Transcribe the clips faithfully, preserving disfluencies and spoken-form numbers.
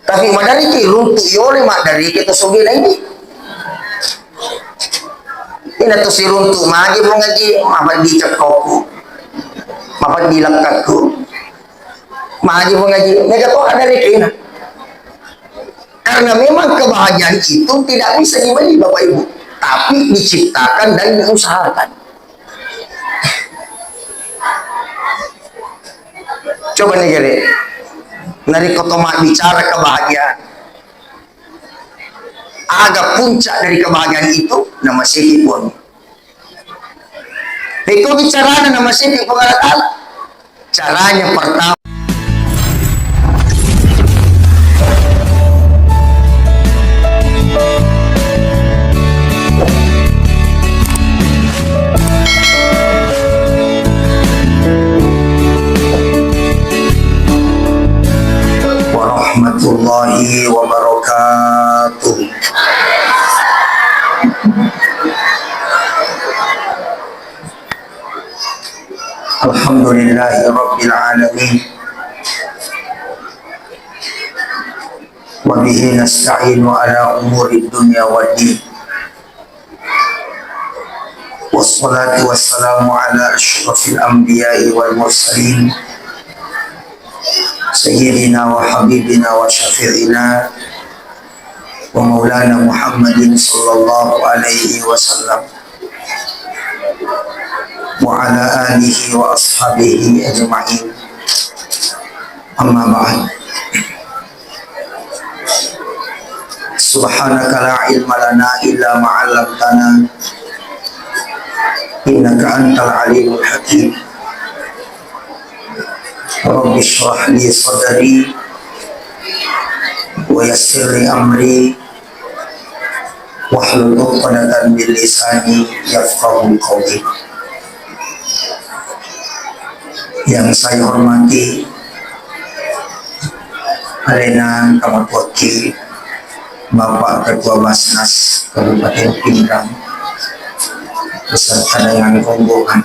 Tapi maderri ki runtu yolo madderri ke to sogena ini. Ina to siruntu magi Puang Haji, mapeddi cekkokku, mapeddi lekkakku. Magi Puang Haji, mega to ada rekena. Karena memang kebahagiaan itu tidak bisa dibeli, Bapak Ibu, tapi diciptakan dan diusahakan. Coba nih, gere. Narekko to mabbicara kebahagiaan, aga puncak dari kebahagiaan itu? Namaseki Puang. Pekko bicarana namaseki Puang Allah Ta'ala. Caranya pertama, warahmatullahi wabarakatuh. Alhamdulillahi rabbil alamin. Wa bihi nasta'inu ala umuri dunya waddin. Wassalatu wassalamu ala asyrafil anbiya'i wal mursalin, sayyidina wa habibina wa syafi'ina wa maulana Muhammadin sallallahu alaihi wasallam, wa ala alihi wa ashabihi ajma'in. Amma ba'd. Subhanaka la ilma lana illa ma 'allamtana, innaka antal alimul hakim. Rabbi shrah li sadri wa yassir li amri wahlul 'uqdatan min lisani yafqahu qawli. Yang saya hormati Alena Kamatuakki Bapak Ketua Basnas Kabupaten Pinrang beserta dengan rombongan.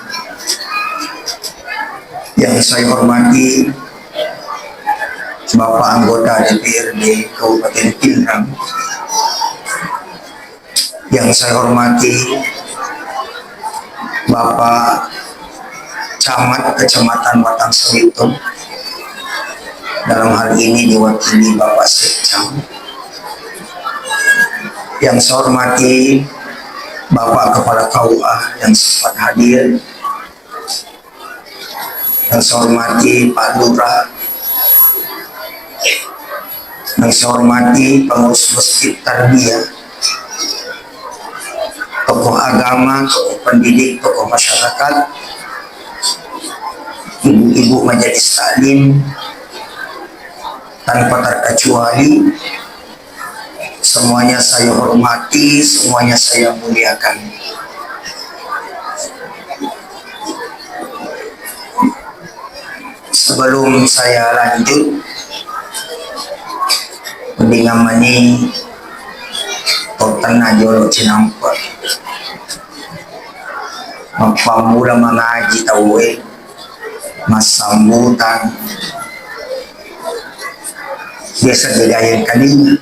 Yang saya hormati Bapak Anggota D P R D Kabupaten Pinrang, yang saya hormati Bapak Camat Kecamatan Batang Saritung, dalam hal ini diwakili Bapak Sekcam. Yang saya hormati Bapak Kepala K U A yang sempat hadir, yang saya hormati Pak Lurah, yang saya hormati pengurus Masjid Tarbiyah, tokoh agama, tokoh pendidik, tokoh masyarakat, ibu-ibu majelis taklim, tanpa terkecuali, semuanya saya hormati, semuanya saya muliakan. Sebelum saya lanjut, wedding ammani tottenna jolo cinampe. Mappammula mangaji tauwe, massambutang, biasa beda yang kalinya.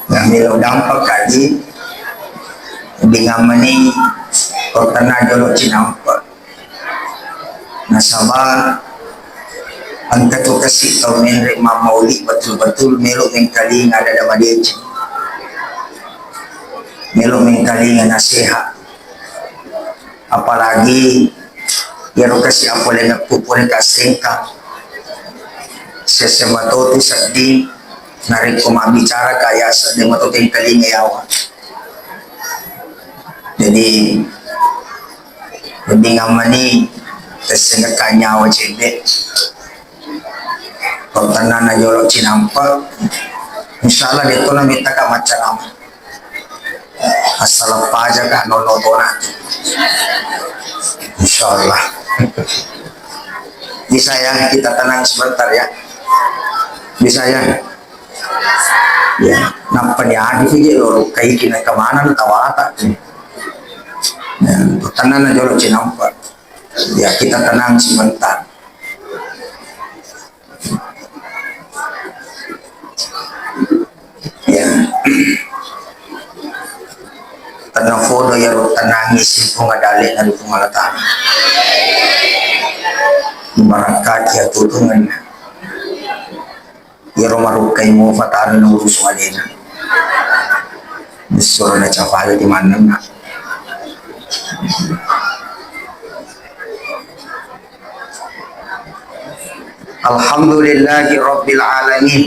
Yang melo dampak kaji, dengan meni kau tenang jolo cinampe. Nasaba engka tu kasi tau menre mammauli betul-betul melo mengkalinga ada madeceng. Melo mengkalinga nasihat. Apalagi iyaro kasi apole nappu pole kasengka. Sesema totu seddi narekko mabbicara kaya seddi matu tengkalinga yawa. Jadi, wedding ammani tessengka nyawa cedde. Tottenna na jolo cinampe, insyaallah detto na metta ka maccarama. Assaleng paja ka nonno tona. Insyaallah. Bisa ya, kita tenang sebentar ya. Bisa ya. Ya, nappa ni adi pije loro kaiki na kemana na tawata. Ya, tottenna na jolo cinampe. Ya, kita tenang sebentar. Nafodo iyaro tennangnge simpung adalena ri Puang Allah Ta'ala. Mubarakkaki atutungenna. Iyaro marukkai mufa taro naurusu alena. Missuro nacapai timannenna. Alhamdulillahi Rabbil Alamin.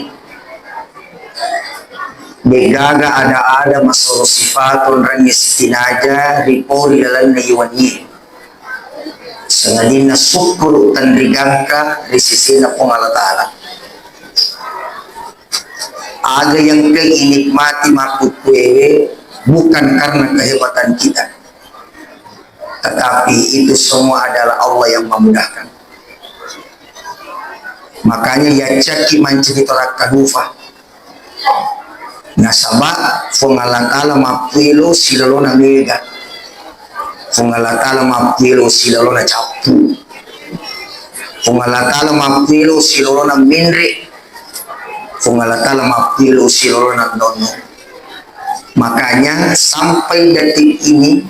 Degaga ada-ada masoro sifaton rengnge sitinaja ripori lalenna iwenni. Sangadinna sukkuru tenrigangka ri sesena Puang Allah Ta'ala. Aga yang ke inikmati makkukkuewe bukan karena kehebatan kita, tetapi itu semua adalah Allah yang memudahkan. Makanya yaccaki mancaji torakka dufa. Nasaba Puang Allah Ta'ala mappuelo silolona mega. Puang Allah Ta'ala mappuelo silolona cappu. Puang Allah Ta'ala mappuelo silolona menre. Puang Allah Ta'ala mappilu silolona nonno. Makanya sampai detik ini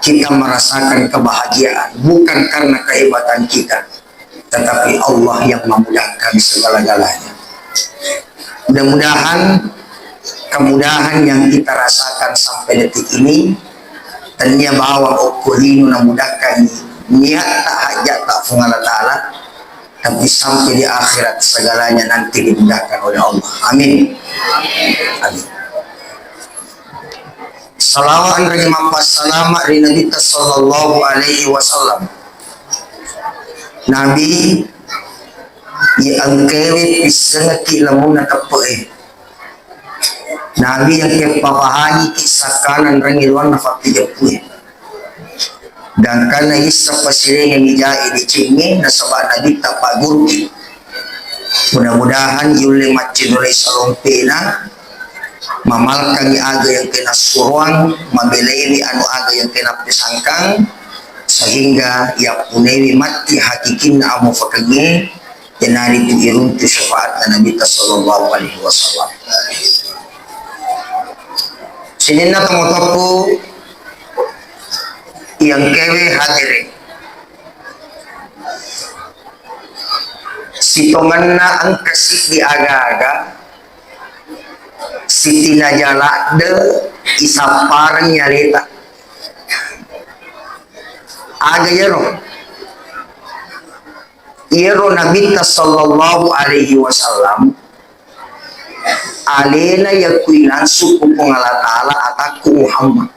kita merasakan kebahagiaan bukan karena kehebatan kita, tetapi Allah yang memudahkan segala-galanya. Mudah-mudahan kemudahan yang kita rasakan sampai detik ini, tennia bawang okko lino namudahkan niatta hajjatta Puang Allah Ta'ala, tapi sampai di akhirat segalanya nanti dimudahkan oleh Allah. Amin. Amin. Salawat ri mappassalama ri Nabitta sallallahu alaihi wasallam. Nabi, iya engkaewe pissengekki lamuna teppe'e. Nabi yang ke papahangiki sakkanan rengngi luanna fakkejeppu'e. Gangkanna issa pasirengengngi jae decengnge nasaba Nabitta pagguruki. Mudah-mudahan yulle maccinulai salompena, mamalkangi aga yang kena suruang, mabelaiwi anu aga yang kena pesangkang, sehingga yappunaiwi matti hakikinna amufakengngé, iyanaritu iruntu syafaatna Nabitta sallallahu alaihi wasallam. Sininna tomatoku iyangkéwé hadéré, sitongenna engka siddi aga-aga sitinaja ladde isapparengngi aléta. Aga iyaro? Iyaro Nabitta sallallahu alaihi wasallam, aléna yakui langsung ku Puang Allah Ta'ala atakku Muhammad.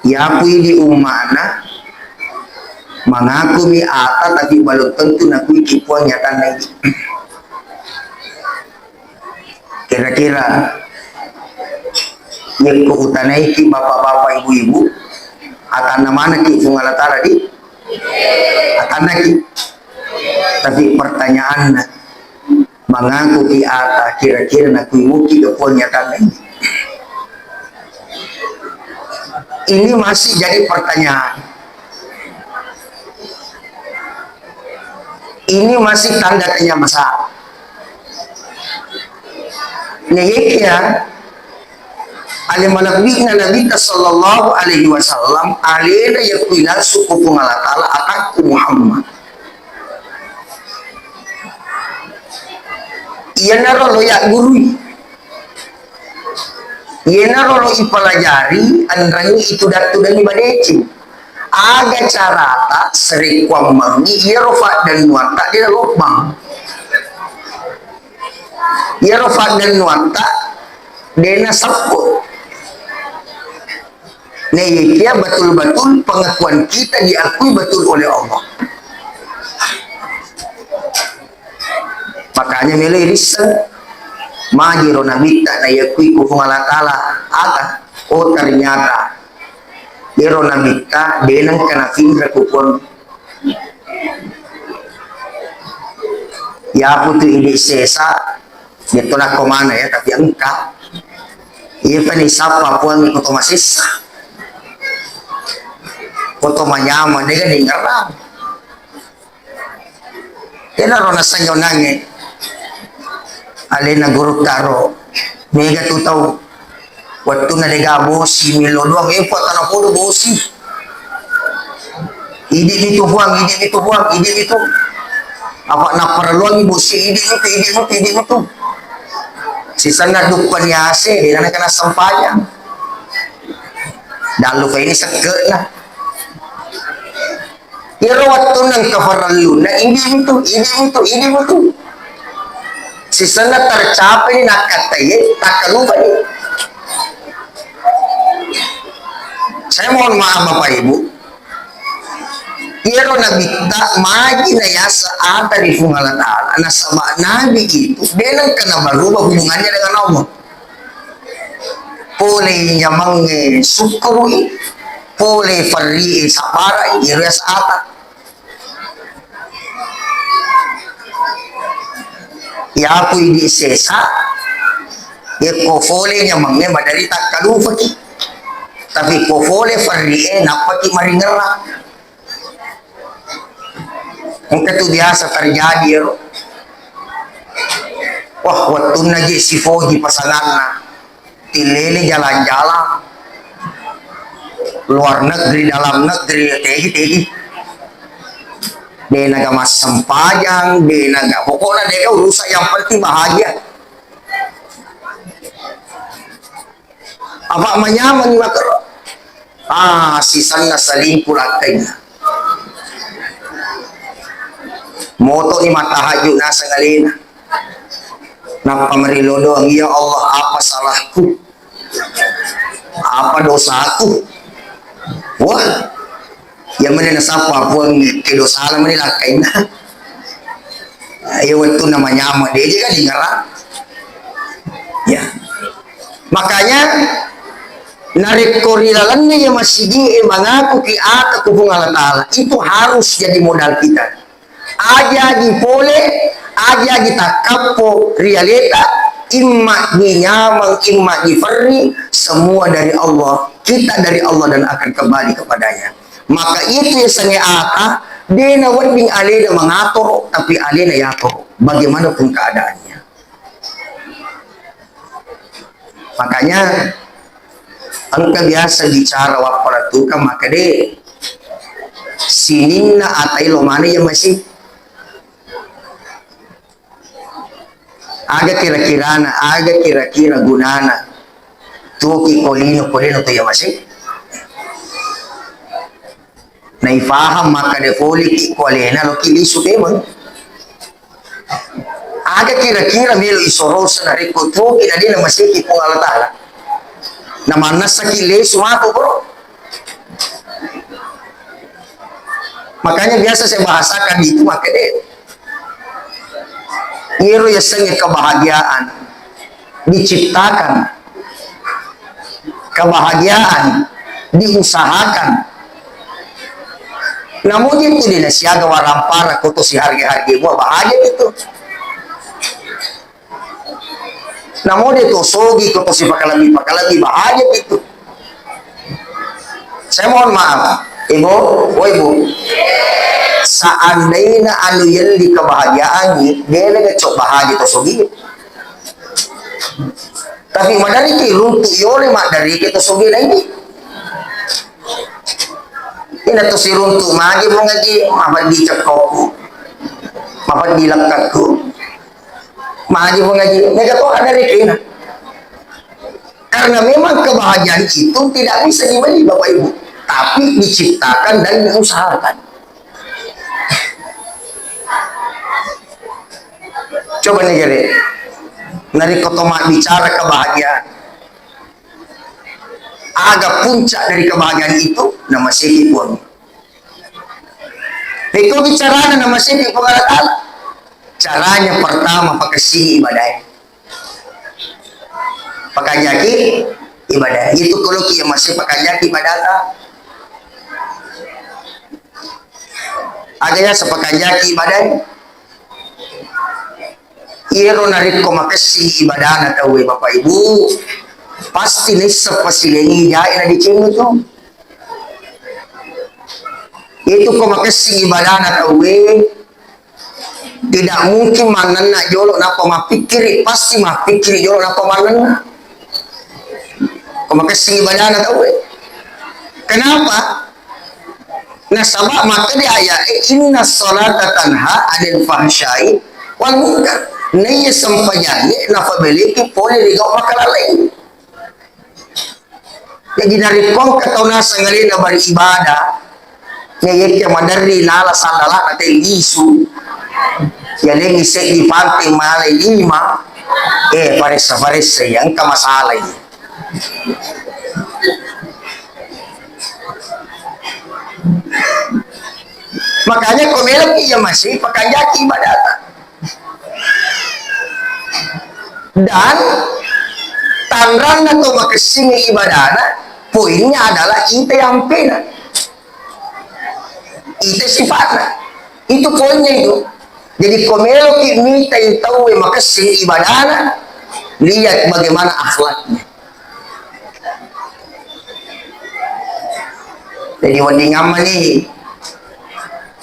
Yapui di umma'na, mangakumi ata, tapi belum tentu nakui ki Puang nyatanna idi. Kira-kira, yekko utanaiki bapak-bapak, ibu-ibu, atanna manaki Puang Allah Ta'ala di? Atannaki. Tapi pertanyaanna, mangakuki ata, kira-kira nakui muki ke Puang nyatanna ini? Ini masih jadi pertanyaan. Ini masih tanda tanya besar. Nah, iya, ale malebbi'na Nabitta sallallahu alaihi wasallam, alena yakui langsung ku Puang Allah Ta'ala atakku Muhammad. Iyanaro lo yaggurui. Iyanaro lo ipelajari, enrengngi itu dattu dani madeceng. Aga carata sarekkuammengngi iyaro faddennuatta de nalobbang. Iyaro faddennuatta de naseppo. Nah, iyakiya betul-betul pengakuan kita diakui betul oleh Allah. Makanya melo irisseng, majiro Nabitta nayakui ku Puang Allah Ta'ala, ata? Oh, ternyata ero Nabitta de nengka nafinra ku Puang. Yaputu idi sesa, Yetto nakko mana ya, tapi engka. Iya pani sappa Puang ko to masessa. Ko to manyameng, de ga dengerang. Tenaro nasengnge onangnge. Alena guru taro. Mega tu tau Wettunna dega bosi, millo doang, eh, Puang, tanapodo bosi. Idi'mi tu, Puang, idi'mi tu, Puang, idi'mi tu. Apa napparelluangi bosi, idi'mi tu, idi'mi tu, idi'mi tu. Sisenna duppani ase, de' nana kena sempajang. Dallu kaini sekke'na. Iyaro wettunna engka farellunna, idi'mi tu, idi'mi tu, idi'mi tu. Sisenna tercapai ni nakkattai, takkalupani. Saya mohon maaf Bapak Ibu. Iyaro nabitta magi nayasa ata ri Puang Allah Ta'ala, nasaba nabi itu de' nengka nabarubah hubungannya dengan Allah. Pole nyamangnge sukkuru'i, pole farri'e sabbara'i, iyaro yaseng ata. Yaku idi' sesa, yekko fole nyamangnge maderi takkalupaki. Tapi ko fole farri'e nappaki maringerrang. Engka tu biasa terjadi ero. Wah, wettunna je sifoji pasanganna, tillele jalan-jalan, luar negeri, dalam negeri, tegi-tegi. De' naga massempajang, de' naga, pokoknya de' urusan, yang penting bahagia. Apa manyameng ni makkero? Ah, sisenna selingkuh lakkainna. Moto ni matahajud naseng alena. Nappa marillo doang, "Ya Allah, apa salahku? Apa dosaku?" Wah, iya meni nasappa Puang, ke dosana meni lakkainna. Iya wettunna manyameng, de' je kan ingerang. Ya. Makanya, narekko ri lalenna iya masigi'e mangakuki ata ku Puang Allah Ta'ala, itu harus jadi modal kita. Aja-aja pole, aja-aja takkappo ri aleta, imma di nyameng, imma di ferri, semua dari Allah. Kita dari Allah dan akan kembali kepadanya. Maka itu yasengnge ata, de' nawedding alena mangatoro, tapi alena yatoro. Bagaimanapun keadaannya. Makanya, engka biasa bicara wapparattukang makkeda, sininna atai lo maneng iya masi. Aga kira-kirana, aga kira-kira gunana tuoki ko lino, ko lino to iya masi. Naifahang makkeda foleki ko alena loki lisu memang. Aga kira-kira melo isorosa narekko tuoki na de' namaseki Puang Allah Ta'ala? Namannessaki lesu matu, bro. Makanya biasa saya bahasakan itu, makkeda iyaro yasengnge kebahagiaan diciptakan, kebahagiaan diusahakan. Namo de' tu de' nasiaga warampara ko to siharga-harga mua bahagia itu. Namo de' to sogi ko to sipakalebbi-pakalebbi bahagia itu. Saya mohon maaf, Ibu, oh Ibu, seandainya anu yelli kebahagiaan ni, de' lega cok bahagia to sogi. Tapi maderri ki runtu yole maderri ke to sogi laingi. Ina to siruntu magi mengaji, mafaddi cekkoku, mafaddi lekkakku. Magi mengaji, mega to ada rekena. Karena memang kebahagiaan itu tidak bisa dibeli, Bapak Ibu, tapi diciptakan dan diusahakan. Coba nih, gere. Narekko to mabbicara kebahagiaan, aga puncak dari kebahagiaan itu? Namaseki Puang. Pekko bicarana namaseki Puang Allah Ta'ala. Caranya pertama, pakessingi ibadae. Pakanjaki ibadah. Itu koloki yang masih pakanjaki ibadata. Aga yaseng pakanjaki ibadae? Iyaro narekko makessing ibadana tauwe, Bapak Ibu, pasti naisseng pasilengi jae na deceng itu. Itu ko makessing ibadana tauwe, tidak mungkin mannenna jolo nappa mappikkiri, pasti mappikkiri jolo nappa mannenna. Ko makessing ibadana tauwe. Kenapa? Nasaba makkeda aya'e, "Inna sholata tanha 'anil fahsya'i wal munkar." Naiya sempajangnge nafabeleki pole ri gau makkalalaing. Jadi narekko engka tau naseng alena beribadah, ya, yekka maderri nala sandala'na te lisu. Ya, lengi seddi panting malai lima. Eh, paressa-paressa ya, engka masalah ya. Makanya ko meloki iya masih pakanjaki ibadata. Dan tanranna to makessing ibadana, poinnya adalah ita yang pena. Ita sifatna. Itu poinnya itu. Jadi ko meloki mitai tauwe makessing ibadana, lihat bagaimana akhlaknya. Jadi wedding ammani,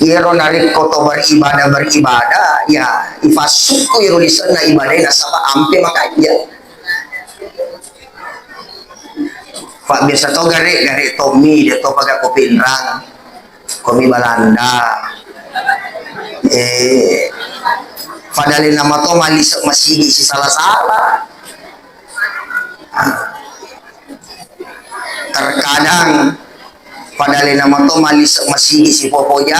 iyaro narekko to beribadah, beribadah, ya, ifassukku iyaro lisenna ibadahna, nasaba ampe makanja. Fa biasa to gare, gare tommi, de to paga ko Pinrang, komi Balanda. Eh, padahal nama to malise masigi si sala-sala. Ah. Terkadang padahal nama to malise masigi si popoja.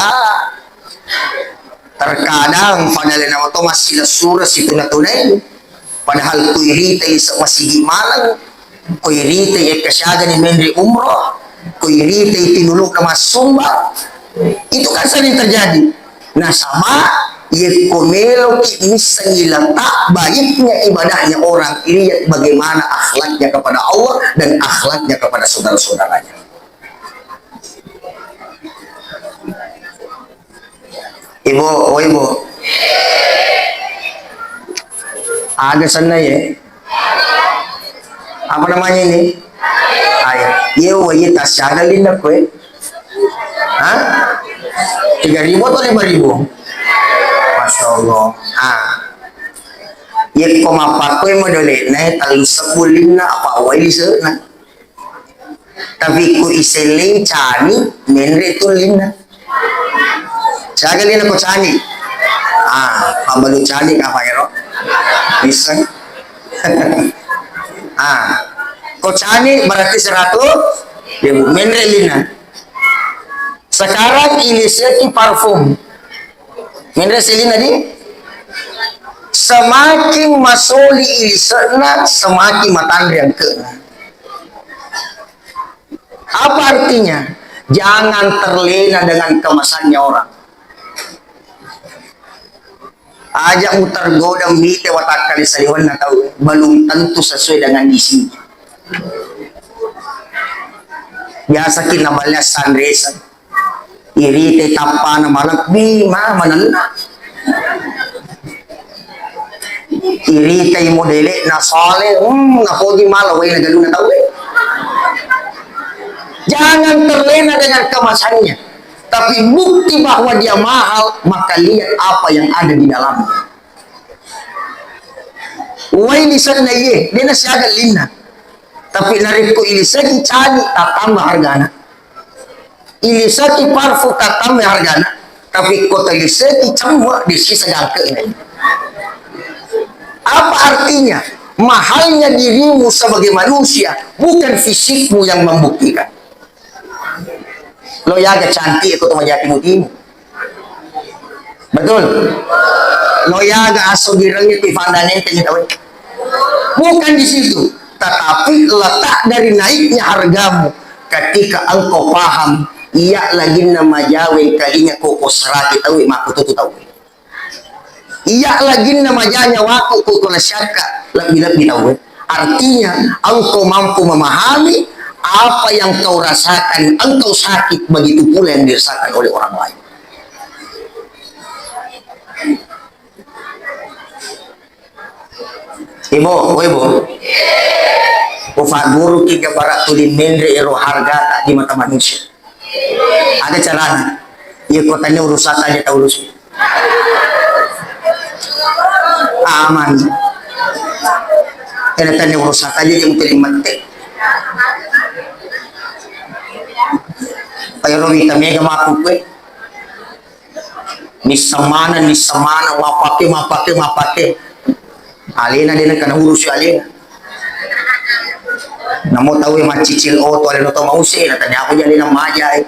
Terkadang padahal nama to massilessure si tuna-tunai. Padahal ku irita ise masigi maneng, ku irita ekka siaga ni menre umroh, ku irita tinulukna massumba. Itu kan sering terjadi. Nasaba, yekko meloki missengi letak baiknya ibadahnya orang, lihat bagaimana akhlaknya kepada Allah dan akhlaknya kepada saudara-saudaranya. Ibu, oh ibu. Aga senna ye? Apa namanya ini? Ayo. Ye, oh, ye, tas siaga linda kue. Hah? Tiga ribu atau lima ribu? Masya Allah. Ah. Ye, ko mappakkoe modele, nae tellu sebbu linna, apa wai lise'na. Tapi ku isellei cani, menre tu linna. Siaga linna ko cani? Ah, pabbalu cani apa ero? Bisa. Ah, ko cani berarti seratus ribu, menre linna. Sekarang iliseki parfum. Menre si linna di? Semakin masoli ilise'na, semakin matanre angke'na. Apa artinya? Jangan terlena dengan kemasannya orang. Aja mutergoda mite watakkale saliwenna tau, belum tentu sesuai dengan isinya. Biasa ki naballe sanresa. Irita tappana malebbi, ma manenna. Iritai modele'na sale, hmm, napoji mala wae na galunna tauwe. Jangan terlena dengan kemasannya, tapi bukti bahwa dia mahal, maka lihat apa yang ada di dalamnya. Wai lisenna iye, dena siaga linna. Tapi narekko iliseki cani, tattamba hargana. Iliseki parfum, tattamba hargana. Tapi ko taliseki cemma, disisa gangkena. Apa artinya? Mahalnya dirimu sebagai manusia, bukan fisikmu yang membuktikan. Lo yaga cantik ko to majati mutimu. Betul? Lo yaga aso girengnya ti fandane tanya tahu. Bukan di situ, tetapi letak dari naiknya hargamu ketika engkau paham iya laginna majawe kalinya koko serati tahu maku tutu tahu. Iya laginna majanya waktu ko kona syakka lebbi-lebbi tauwe. Artinya, engkau mampu memahami apa yang kau rasakan, engkau sakit, begitu pula yang dirasakan oleh orang lain. Ibu, oh ibu, ufaguruki ke para tuli menre ero harga di mata manusia. Ada carana. Iya, ko tanya urusan aja tahu urus. Aman. Kena tanya urusan aja yang paling penting. Ero wita mega makkukue. Nisseng maneng, nisseng maneng, mappake, mappake, mappake. Alena de nengka naurusi alena. Namo tau e maccicil oto, alena to mause, na tania ko alena majai.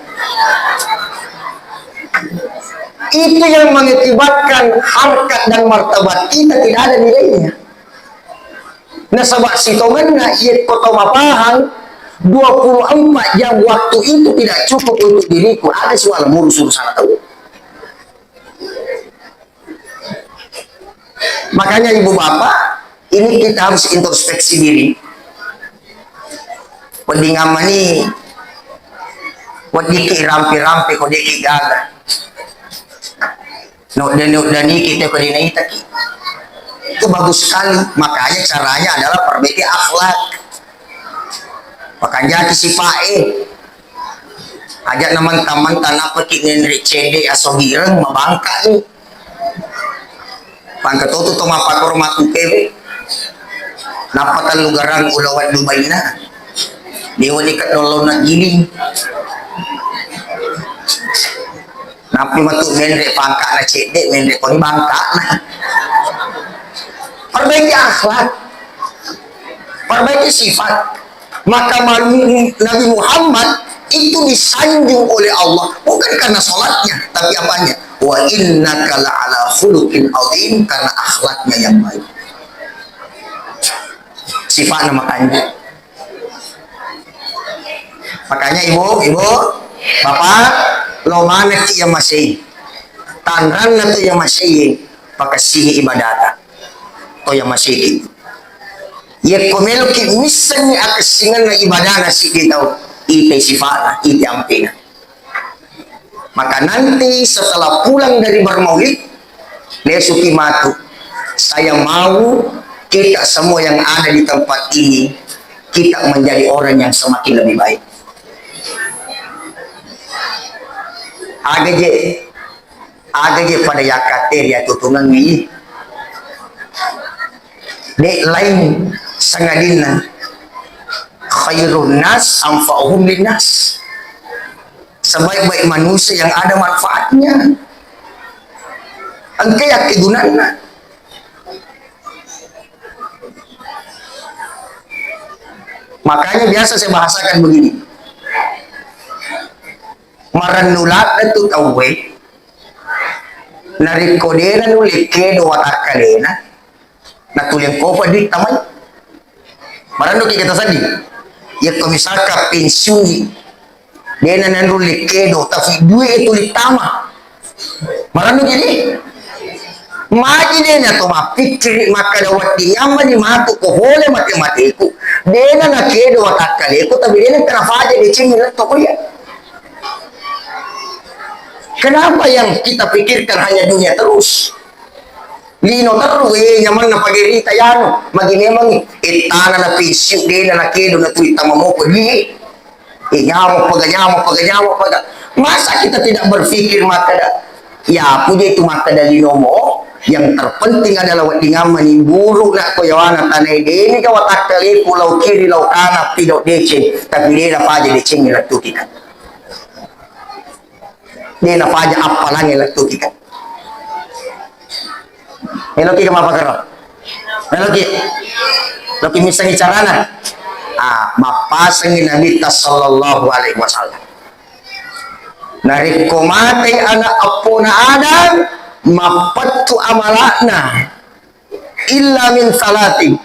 Itu yang mengakibatkan harkat dan martabat kita tidak ada nilainya. Nasaba sitongenna, yekko tau mapahang, dua puluh empat jam waktu itu tidak cukup untuk diriku, ada suara murus-murus anak tau. Makanya ibu bapak, ini kita harus introspeksi diri. Wedding ammani, weddikki rampe-rampe ko deki gaga. Nodda-noddaniki teko de naitaki. Itu bagus sekali. Makanya caranya adalah perbaiki akhlak. Pakanjaki sifat e. Aja na mentang-mentang nappaki ngenre cede asogireng mabangka ni. Pangka totu to mappakoro matu pewe. Nappa tellu garang ulawan Dubaina. Dewa ni kedolona giling. Nappi matu menre pangka'na cedde, menre koni bangka'na. Perbaiki akhlak, perbaiki sifat. Maka Nabi Muhammad itu disanjung oleh Allah bukan karena sholatnya, tapi apanya? Wa innaka la'ala khuluqin azim, karena akhlaknya yang baik. Sifatnya makanya. Makanya ibu, ibu, bapak, lo manekki yang masih tanranna tu yang masih pakasihi ibadata to yang masih. Yekko meloki missenni akessingenna ibadana siddi tau, ite sifana, ite ampena. Maka nanti setelah pulang dari bermaulid, lesuki matu. Saya mau kita semua yang ada di tempat ini, kita menjadi orang yang semakin lebih baik. Aga je, aga je pada yakkatte riatutungengngi. De lain sangadinna khairun nas anfa'uhum linnas. Sebaik-baik manusia yang ada manfaatnya. Engka yakkegunanna. Makanya biasa saya bahasakan begini. Marennu ladde tu tauwe, narekko de nanulle kedo watakkalena, natuleng kopa duitta mai. Marennuki kita seddi. Yekko misalkan pensiun, de nanulle kedo, tapi duit itu ditama. Marennuki di? Magi de nato mappikkiri makkeda wedding ammani matu ko pole mate-mateku. De na nakedo watakkaleku, tapi de na tena faja decengi letto kuliah. Kenapa yang kita pikirkan hanya dunia terus? Lino terru, eh, nyamanna pagerita yanu, magi memangi, eh, tana na pensiun, de na nakedo na tuli tama moko di, eh, nyawa paga, nyawa paga, nyawa paga. Masa kita tidak berpikir makkeda, ya, puje itu makkeda linomo, yang terpenting adalah wedding ammani buru na ko yawana tanai, de ni ka watakkaleku lau kiri, lau kanan, pido deceng, tapi de na paja deceng lettu kita. De na paja appalangnge lettu kita. Meloki ka mappakaro? Meloki? Loki missengi carana? Ah, mappasengi Nabitta sallallahu alaihi wasallam. Narekko matei anak eppona Adam, mappettu amala'na. Illa min salatin,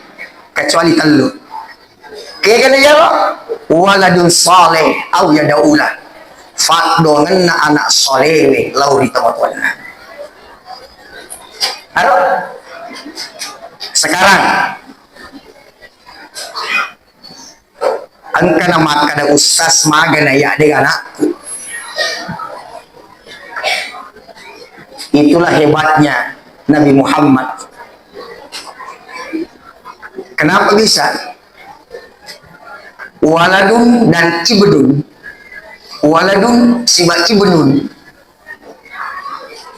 kecuali tellu. Kegana iyaro? Waladun saleh au yad'ulah. Faddoangenna anak solewe lao ri tomatoanna. Aro? Sekarang, engka na makkeda, "Ustaz, magana iya de anakku." Itulah hebatnya Nabi Muhammad. Kenapa bisa? Waladun dan ibnun. Waladun siba ibnun.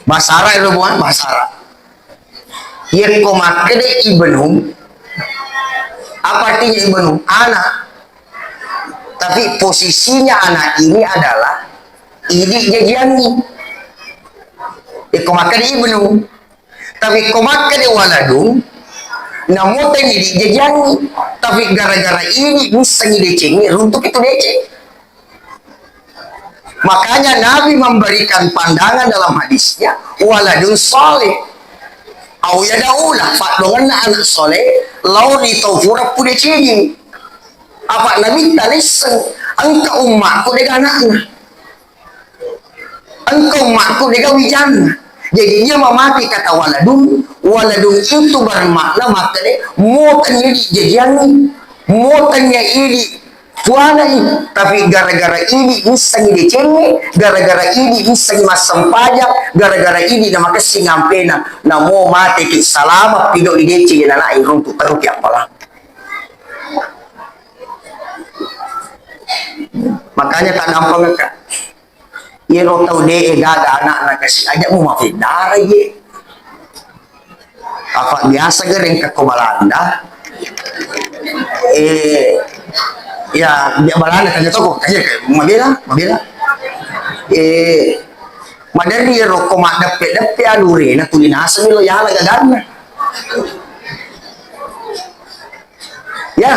Bahasa Arab itu bukan bahasa Arab. Yekko makkeda ibnu, apa artinya ibnu? Anak. Tapi posisinya anak ini adalah idi jajiangngi. Iko makkeda Ibnu. Tapi ko makkeda waladun, namo tenni idi jajiangngi. Tapi gara-gara idi missengngi decengnge, runtuki tu deceng. Makanya Nabi memberikan pandangan dalam hadisnya, waladun saleh. Au yadaulah, paddoangenna anak saleh, lao ri tau fura pudecengi. Apa Nabi talesseng, engka ummakku dega anakna. Engka ummakku dega wijanna. Jadi dia memakai kata waladun, waladun itu bermakna makkeda, mo tenni idi jajiangngi, mo tenni idi Tuanai, tapi gara-gara idi missengngi decengnge, gara-gara idi missengngi massempajang, gara-gara idi namakessing ampena, namo mateki salama pido di deceng, anana'e runtu terruki appalang. Makanya tak gampang, Kak. Iyaro tau de'e gaga ana'na kasi, aja mu mafeddarai ye. Apa biasa gereng ko Balanda. Eh, ya, dia Balanda tanya toko, tanya ke, mabela, mabela. Eh, maderri ro ko maddeppe-deppe anurena tuli naseng lo yala gaganna. Ya,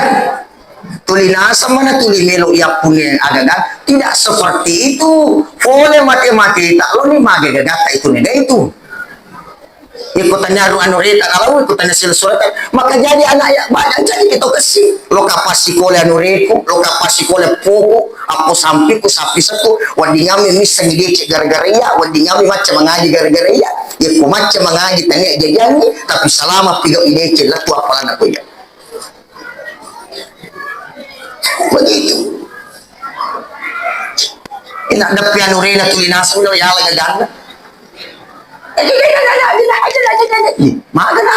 tuli naseng mana tuli melo yappunne agaga. Tidak seperti itu. Pole mate-mate tak lo ni mage gagatta itu nega itu. Iko tanya ru anu reta kalau iko tanya silsurata. Maka jadi anak ya banyak jadi kita kesi. Lo kapasi kole anu reku, lo kapasi kole poko, apa sampiku sapi setu. Wadi ngami missengngi deceng gara-gara iya, wadi ngami macam mengaji gara-gara iya. Ya ku macam mengaji tanya jajangi, tapi selama piga ideceng lah tu apalan aku ya. Begitu. Ina deppe anurena tuli naseng lo yala gaganna. Ih, maga na.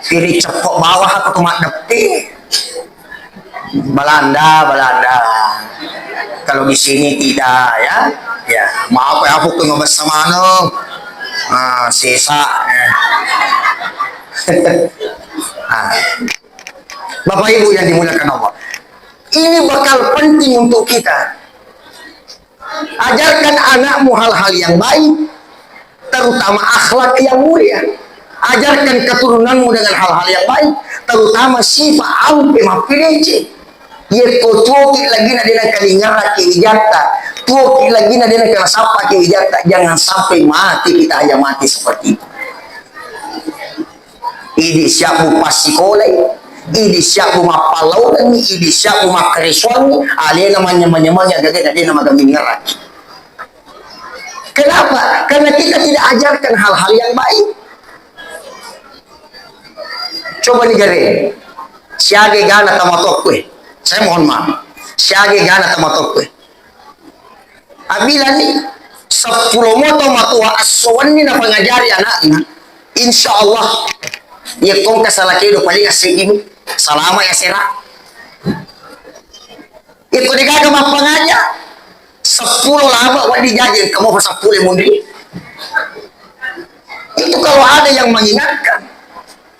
Piri ceppok bawah aku tu maddeppe. Belanda, Belanda. Kalau di sini tidak, ya. Ya, maaf ya, aku kena bersama no. Ah, sesa. Ah. Bapak Ibu yang dimuliakan Allah, ini bakal penting untuk kita. Ajarkan anakmu hal-hal yang baik, terutama akhlak yang mulia. Ajarkan keturunanmu dengan hal-hal yang baik, terutama sifat ampe mappedece. Yekko tuoki lagi na dena kalingeraki wijatta, tuoki lagi na dena kana sappaki wijatta, jangan sampai mati kita hanya mati seperti itu. Idi siabbu passikolai, idi siabbu mappallaurengngi, idi siabbu makkaresuangngi, alena manyameng-nyamengngi agaga dena magamingeraki. Kenapa? Karena kita tidak ajarkan hal-hal yang baik. Coba ni gare, siaga gana tamatokkue. Saya mohon maaf. Siaga gana tamatokkue. Abilani seppulo moto matoa esso wenni napangajari anakna. Insya Allah, iya kongka salah kedo paling asseddi salama ya sera. Iya ko degaga mappangaja seppulo laba waddi jaji engka mo seppulo munri. Itu kalau ada yang mengingatkan.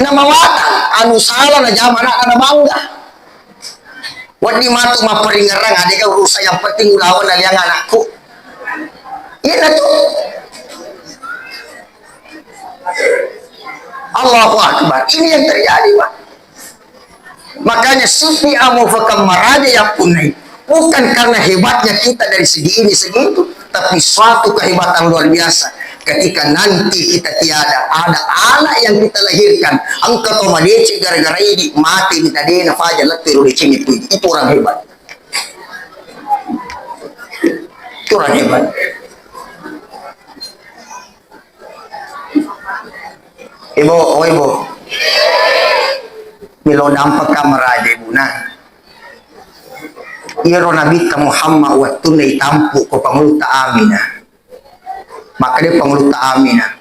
Namawatang anu salah najama anakna nabangga. Wedding matu mapparingerrang, adega urusan, yang penting ulaweng naliang anakku. Iyanatu. Allahu Akbar. Ini yang terjadi, Pak. Makanya sipi amo fakang maraja yappunnai. Bukan karena hebatnya kita dari segi ini, segi itu. Tapi suatu kehebatan luar biasa ketika nanti kita tiada, ada anak yang kita lahirkan, engka to madeceng gara-gara idi, mate mi tadena faja lettu ro decengnge tu idi. Itu orang hebat. Itu orang hebat. Ibu, oh ibu. Milo dampak kamar aja ibu nah. Iyaro Nabitta Muhammad wettunna itampu ko Pangulutta Aminah. Makkeda Pangulutta Aminah,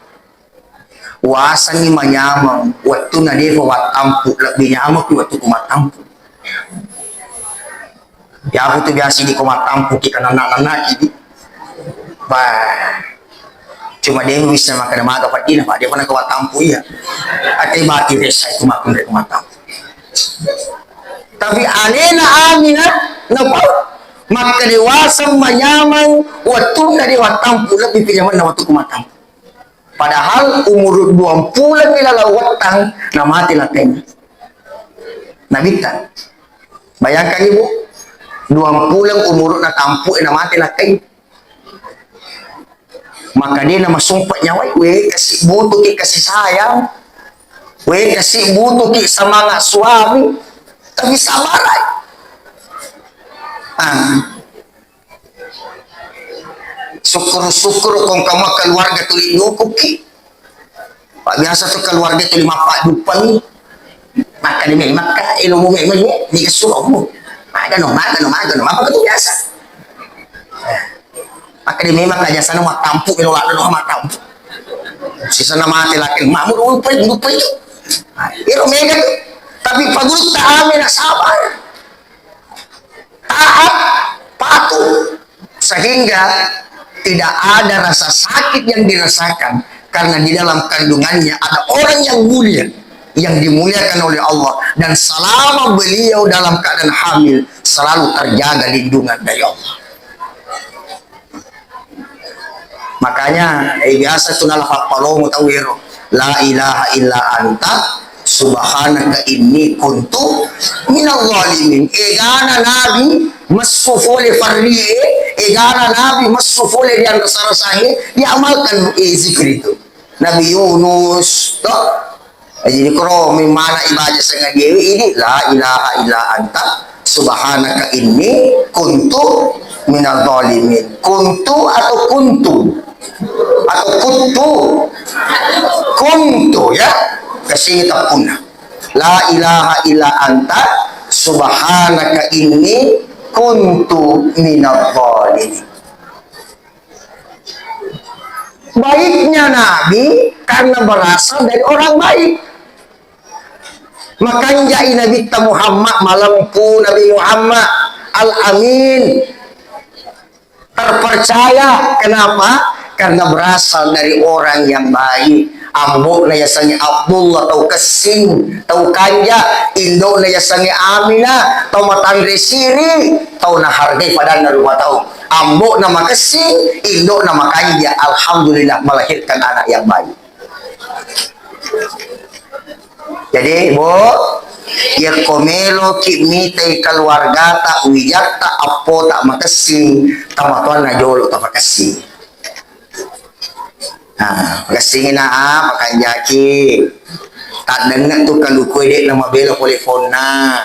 wasengngi manyameng wettunna defa wattampu, lebbi nyamengki wettuku mattampu. Yaku tu biasa di ko mattampuki kananna-nannaki di. Bah, cuma dewa bisa makkeda maga paddina, Pak, dia pernah ko wattampu iya. Ate bati resa itu makkunre ko mattampu. Tapi alena Aminah, napau. Makkedewasa manyameng wettunna de wattampu, lebbi pi nyamenna wettukku mattampu. Padahal umuru duampulo mi laleng wettang namate lakkainna. Nabitta. Bayangkan, Ibu, duampulo umuruna tampu e namate lakkainna. Maka de namasumpa nyawai, we, kasi butuhki kasih sayang, we, kasi butuhki semangat suami, tapi sabarai. Ah. Sukkuru-sukkuru kong kamu keluarga tuli dukuki. Pak, biasa tu keluarga tuli mappa dupangi. Maka di memang ka ilmu memang ni, ni kesuruhmu. Magano, magano, magano. Apa tu biasa? Maka di memang ka jasana mattampu, melo lado no mattampu. Sisana mate laki, mamu lupa, lupa itu. Iro mega tu. Tapi pagurutta ame na sabar. Taat, patuh, sehingga tidak ada rasa sakit yang dirasakan karena di dalam kandungannya ada orang yang mulia, yang dimuliakan oleh Allah, dan selama beliau dalam keadaan hamil selalu terjaga lindungan dari Allah. Makanya, eh, biasa tu nala pappalomo tau ero, "La ilaha illa anta, subhanaka inni kuntu minal zalimin." Egana Nabi messu fole farrie, egana Nabi messu fole ri anrasa-rasae, diamalkan, eh, zikir itu. Nabi Yunus, toh? Eh, jadi koro memana ibaca sengaja ini, "La ilaha illa anta, subhanaka inni kuntu minal zalimin." Kuntu atau kuntu? Atau kuntu? Kuntu, ya. Kesini tak punna. "La ilaha illa anta, subhanaka inni kuntu minal zalimin." Baiknya Nabi karena berasal dari orang baik. Makanjai Nabitta Muhammad, malempu Nabi Muhammad, Al-Amin. Terpercaya. Kenapa? Karena berasal dari orang yang baik. Ambo'na yasengnge Abdullah, tau kessing, tau kanja. Indo'na yasengnge Aminah, tau matanre siri, tau nahargai padanna rupa tau. Ambo'na makessing, indo'na makanja, alhamdulillah, melahirkan anak yang baik. Jadi, Bu, yakko meloki mitai keluargata, wijatta, appota makessing, tomatoanna jolo tapakessing. Nah, makessingi na, ah, makanjaki. Taddenna tu kaluku de' namabela pole fonna.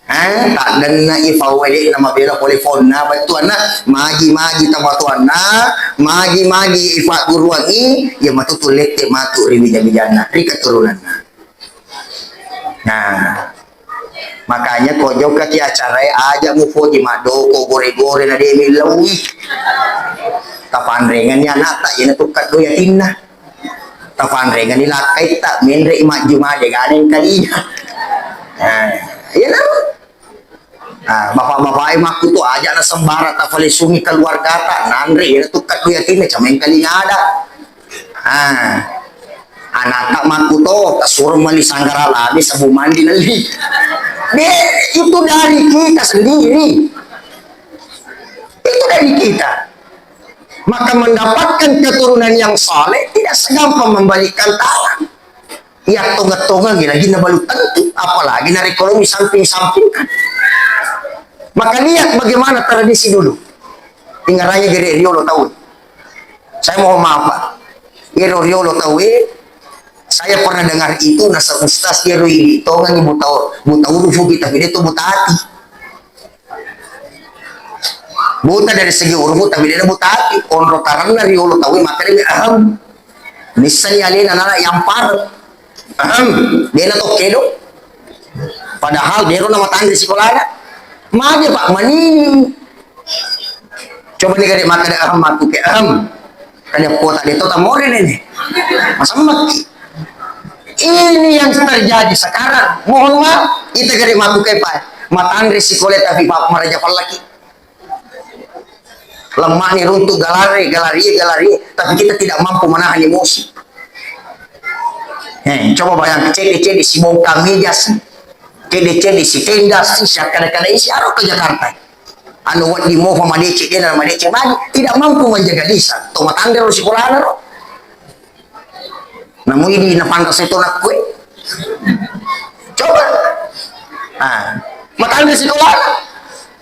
Eh, taddenna i fau de' namabela pole fonna, bettuanna magi-magi tomatoanna, magi-magi ifagguruangi, iya matu tu lette matu ri wija-wijanna, ri keturunanna. Nah, makanya ko jokkaki acarae, aja mupoji maddoko gore-gore na de' millauwi. Tapanrenganni anakta, iyana tukka doi atinna. Tapanrenganni lakkaitta, menre i majjuma de' gaga engkalinga. Nah, iyanaro. Nah, bapak-bapak e makkuto aja na sembarang tapalesungi keluargata, nanre iyana tukka doi atinna, cama engkalinga ada. Ah, anakta makkuto, tasuro mali sanggara lame, sabbu mandi nelli. De', itu dari kita sendiri. Itu dari kita. Maka mendapatkan keturunan yang saleh tidak segampang membalikkan tangan. Iya, tongeng-tongeng lagi na balu tentu, apalagi narekko lo samping-sampingkan. Maka lihat bagaimana tradisi dulu. Ingarannya gere riolo tau. Saya mohon maaf, Pak. Iyaro riolo tauwe, saya pernah dengar itu, nasa ustaz iyaro idi tongengi buta, buta urufu kita, tapi de' to buta ati. Buta dari segi urufu, tapi de' buta ati. Onro taranna riolo tauwe, maka de' ahem. Nissani alena nala yampar. Ahem. De' na to kedo. Padahal de' ro na matanre sikolana. Magi, Pak, manini. Coba ni gare makkeda ahem matu ke ahem. Kada pota de' to tamore nene. Masammaki. Ini yang terjadi sekarang. Mohon maaf, kita gare matu ke, Pak. Matanre sikole tapi, Pak, maraja pallaki. Lemani runtu galare, galari, galari, tapi kita tidak mampu menahan emosi. Eh, coba bayangkan, cede-cede si bongkar meja si, cede-cede si tenda si, si kada-kada isi aro ke Jakarta. Anu wedding mofa madeceng, dena madeceng magi, tidak mampu menjaga lisan. To matanre ro sikolana ro. Namu idi napanrasa to nakkue. Coba. Ah, matanre sikolana.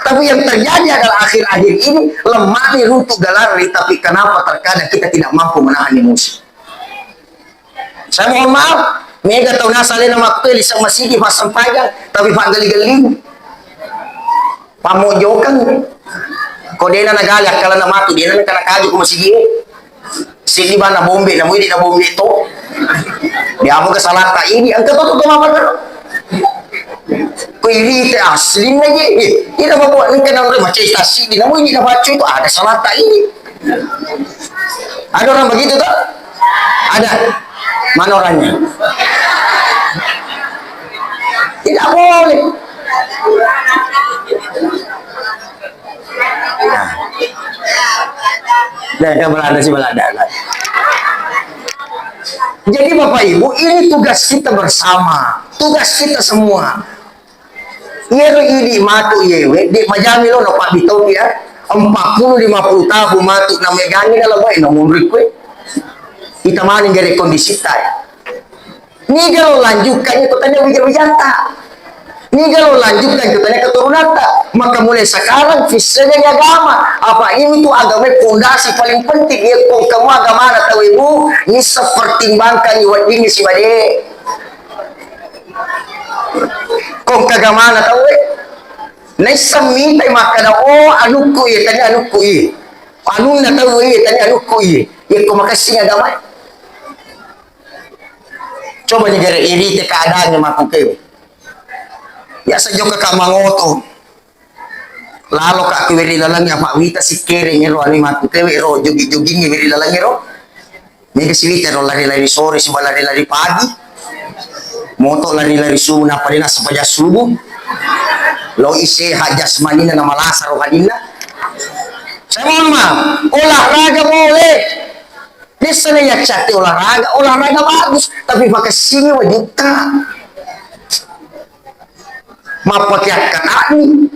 Tapi yang terjadi adalah akhir-akhir ini lemah nih runtuh galeri, tapi kenapa terkadang kita tidak mampu menahan emosi? Saya mohon maaf, mega tau nasa alena makkue lisa masigi passempajang, tapi paggelli-gelling. Pamojokeng. Ko dena nagali akkalana matu, dena nengka nakaju ko masigi. Sigi bana bombe, namu idi na bombe to. Dia apa ke salahta ini, engka to to mama kan. Ko ini te asli lagi. Eh, ini apa buat nengka na macai tasik di namu ini na bacu itu ada salahta ini. Ada orang begitu, toh? Ada. Mana orangnya? Tidak boleh. Nah. Nah, yang Belanda sih Belanda. Jadi, Bapak Ibu, ini tugas kita bersama, tugas kita semua. Iyaro idi matu iyewe, de majami lo napabbitau ya. Empat puluh lima puluh tahun matu namegangi dalam baik namun rikue. Kita maning gare kondisi tai. Niga lo lanjutkan itu tanya wija-wijata. Niga lo lanjutkan itu tanya keturunanta. Maka mulai sekarang fissanya agama. Apa ini tuh agama pondasi paling penting. Ya, kok kamu agama anak tahu ibu, ini sepertimbangkan iwat ini si bade. Kong kagamana tauwe? Naisseng mitai makkada, "Oh, anukku iye, tania anukku iye. Anunna tauwe iye, tania anukku iye." Yekko makessing agamae. Coba ni gere irite keadaannya makkukewe. Biasa jokka ka mangoto. Lalo ka ku weri lalang apa wita sikkereng ero anu makkukewe ero jogging-jogging weri lalang ero. Mega siwita ro lari-lari sore, siba lari-lari pagi. Moto lari-lari subuh, nappa dena sepaja subuh. Lo ise hak jasmanina na malasa rohanina. Saya mohon maaf, olahraga boleh. Biasanya ya cate olahraga, olahraga bagus, tapi pakai sini wajibta. Mappake akkata'ni.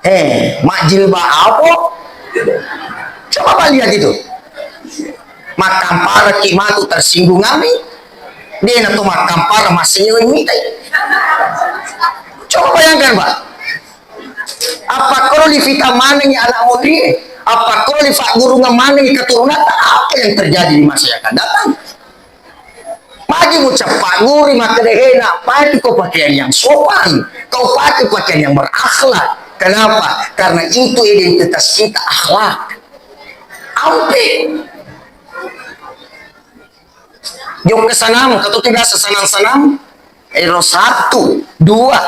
Eh, majjilbab apa? Coba lihat itu. Makkamparaki matu tersinggung kami. Dia na to makkampara masih mitai. Coba bayangkan, Pak. Apa koro difitnah manengi anak mudri? Apa koro difaggurungan manengi keturunan? Apa yang terjadi di masa yang akan datang? Magi mucappa guri makkedehena, pake ko pakaian yang sopan, kau pakai pakaian yang berakhlak. Kenapa? Karena itu identitas kita, akhlak. Ampe. Jokka sanang, kau tuh biasa sanang-sanang. Ero satu, dua.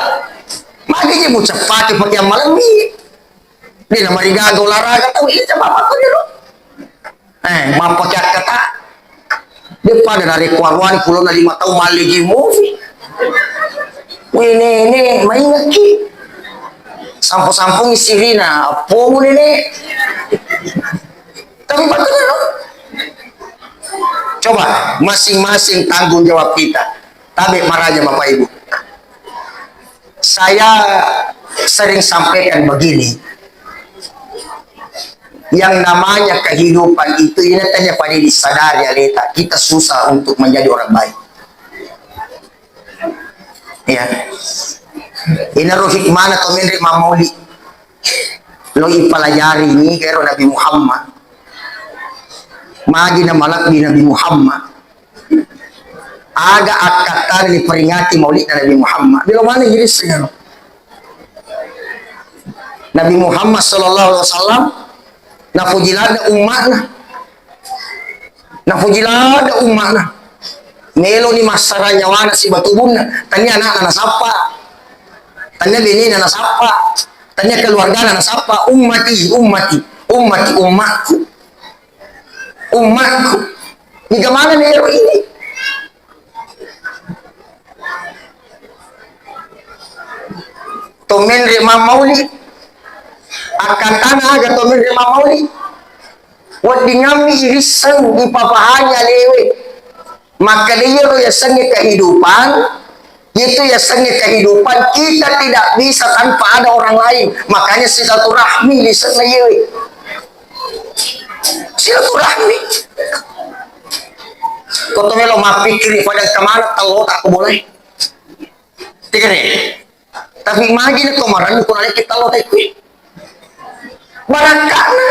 Magi je mucappa pakaian malemmi. Dia nama rigaga olahraga tau, iya coba apa kau dulu. Eh, mappake akkata. De pada narekko aruwani pulona lima taung malleji mufi. We nene, maingekki. Sampo-sampongi sirina, appomu nene. Tapi betul, no? Coba, masing-masing tanggung jawab kita. Tabe maraja Bapak Ibu. Saya sering sampaikan begini, yang namanya kehidupan itu, ini tanya pada disadari aleta, kita susah untuk menjadi orang baik. Ya. Ini roh hikmana to menre mamauli. Lo ipalajari ni kero Nabi Muhammad. Magi na malabbi Nabi Muhammad. Aga akkattana diperingati maulidna Nabi Muhammad. Bilo mana jadi sengaro. Nabi Muhammad sallallahu alaihi wasallam napuji ladde umma'na. Napuji ladde umma'na. Meloni massara nyawana siba tubunna. Tania anakna nasappa. Tania benena nasappa. Tania keluargana nasappa. Ummati, ummati, ummati, ummakku. Ummakku. Niga maneng ero ini? To menre mammauli. Akkattana aga to menre mammauli? Weddingammi irisseng, ipapahangi alewe. Makkeda iyaro yasengnge kehidupan, Itu yasengnge kehidupan kita tidak bisa tanpa ada orang lain. Makanya silaturahmi lisenna yewe. Silaturahmi. Ko to melo mappikkiri pada kemana tello tak boleh. Tiga deh. Tapi magi na to marennu ko naleki tello tak kui. Barakkana.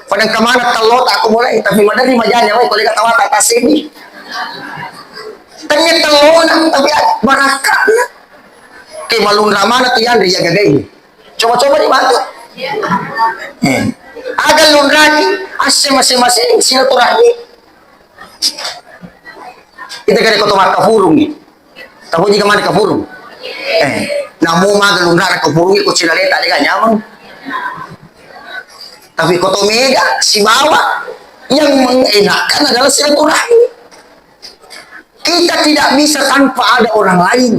Pada kemana tello tak aku mulai, tapi madari majanya wai ko lega tawata tasini. Tanya tello na, tapi barakkana. Ke malunra mana tu yang ria gagai. Coba-coba dibantu. Eh. Aga lunraki, ase masing-masing silaturahmi. Kita kare koto makkafurung ni. Tahu juga mana kafurung? Eh, namo maga lunra kafurung ko cila leta dega nyamang. Tapi koto mega sibawa yang mengenakan adalah silaturahmi. Kita tidak bisa tanpa ada orang lain.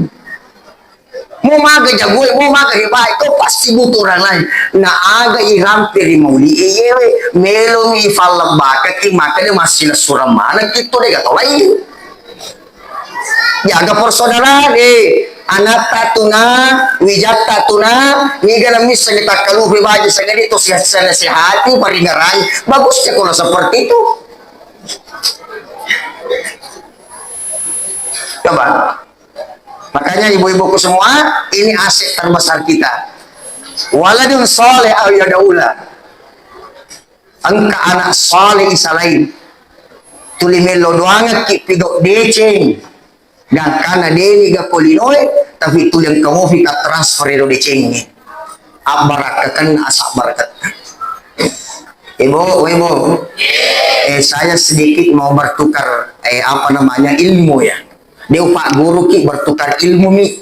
Mau maga jagoe, mau maga hebae, kau pasti butuh orang lain. Na aga irampe ri mauli e yewe, melo mi fallebakaki maka de massilessureng maneng kitto de gato lain. Jaga persaudaraan, eh, anatta tuna, wijatta tuna, niga na misseng takkalupe baji sengedi to sehat-, sehat-, sehati paringerai. Bagusnya kalau seperti itu. Coba. Makanya ibu-ibuku semua, ini aset terbesar kita. Waladun saleh au yad'ulah. Engka anak saleh isalain. Tuli mello doangekki pigau deceng. Gangkana deni gakko linoe, tapi tuli engka mofi ka transfer ero decengnge. Abbarakkakenna asabbarakkatta. Ibu, ibu. Eh, saya sedikit mau bertukar, eh, apa namanya, ilmu ya. De upagguruki, bertukar ilmu mi.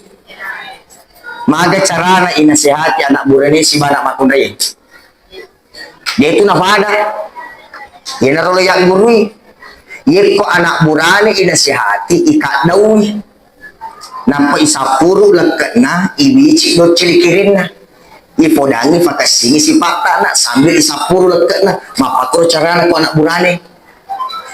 Maga carana inasehati anak burane sibawa anak makkunrai. De tu napada. Yenaro lo yaggurui. Yekko anak burane inasehati, ikaddaui. Nampa isappuru lekke'na, ibici doccili kirinna. Ipodangi fakessingi sipatta anak sambil isappuru lekke'na. Mappakoro carana ko anak burane.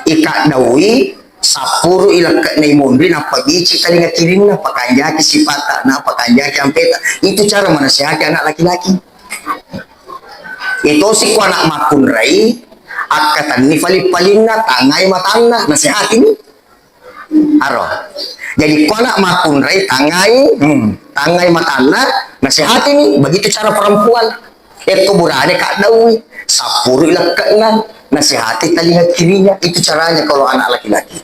Ikaddaui, sappurui lekke'na imonri, nappa bici talinga kirinna, pakanjaki sipatta, na pakanjaki ampeta. Itu cara menasehati anak laki-laki. Itosi ko anak makkunrai, akkatenni paling-palinna, tangai matanna, nasehatini. Aro. Jadi ko anak makkunrai, tangai, hmm, tangai matanna, nasehatini. Begitu cara perempuan. Ekko burane kaddaui, sappurui lekke'na, nasihati talinga kirinya. Itu caranya kalau anak laki-laki.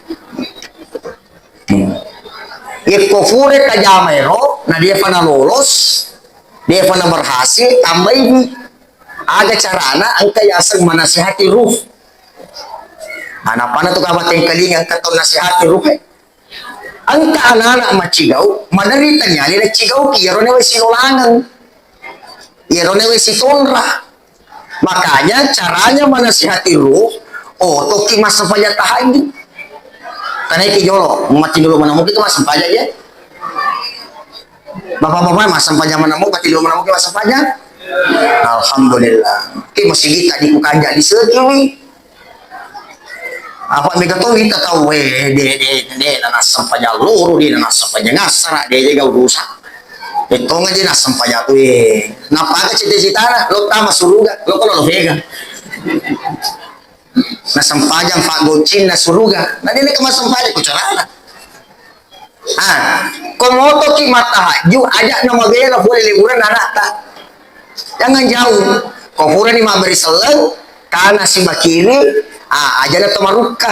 Hmm. Ekko fure tajamaero, na defa na lolos, defa na berhasil, tambaiwi. Aga carana engka yaseng manasihati ruh. Anapana tu kabatengkalinga engka tau nasihati ruh e. Engka anak-anak maccigau, maderri taniali naccigauki, iyaro nawe silolangeng. Iyaro nawe sitonra. Makanya caranya manasihati ruh, otoki massempajang tahajud. Tanaiki jolo, mati dulu mana mungkin massempajang ya. Bapak-bapak massempajang mana mungkin, mati dulu mana mungkin massempajang. Alhamdulillah. Ki masigi tadi ku kanja di sekiwi. Apa mega to wita tau, eh, de, de, de, nanassempajang loro, de, nanassempajang assara, de, de, gau dosa. Bettonga je nassempajang, eh, napaga cita-citana, lo tama suruga, lo kono lo vega. Nassempajang fa goncin na suruga, na de, de, kemassempajang ku carana. Ah, ko motoki mattahajju, aja na mabela pole liburan anakta. Jangan jauh. Ko purani mabbere selleng, kana sibakiri, ah, aja na to marukka.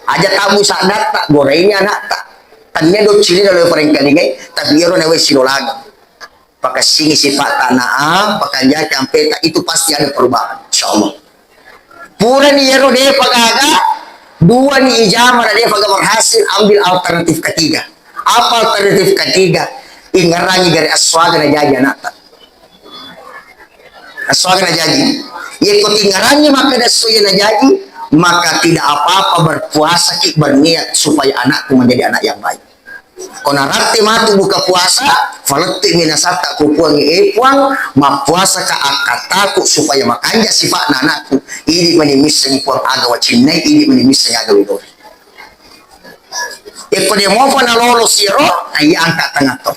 Aja tabu saddatta, goraini anakta. Tania doccili dalam parengkalingai, tapi iyaro nawe silolangeng. Pakessingi sipatta anak, pakanjaki ampeta, itu pasti ada perubahan, insya Allah. Purani iyaro depa gaga, duani ijama na depa gaga berhasil, ambil alternatif ketiga. Apa alternatif ketiga? Ingerangi gare aswaga na jaji anakta. Aswaga na jaji. Yekko tingerangi makkeda soya na jaji, maka tidak apa-apa berpuasaki berniat supaya anakku menjadi anak yang baik. Ko naratti matu buka puasa, falettu'i minasatta ku Puang, eh Puang, mappuasaka akkattaku supaya makanja sifa'na anakku. Idi mani missengi Puang aga wacinnai, idi mani missengi aga widori. Eko de mopa nalolo siro, ayi angka tangato.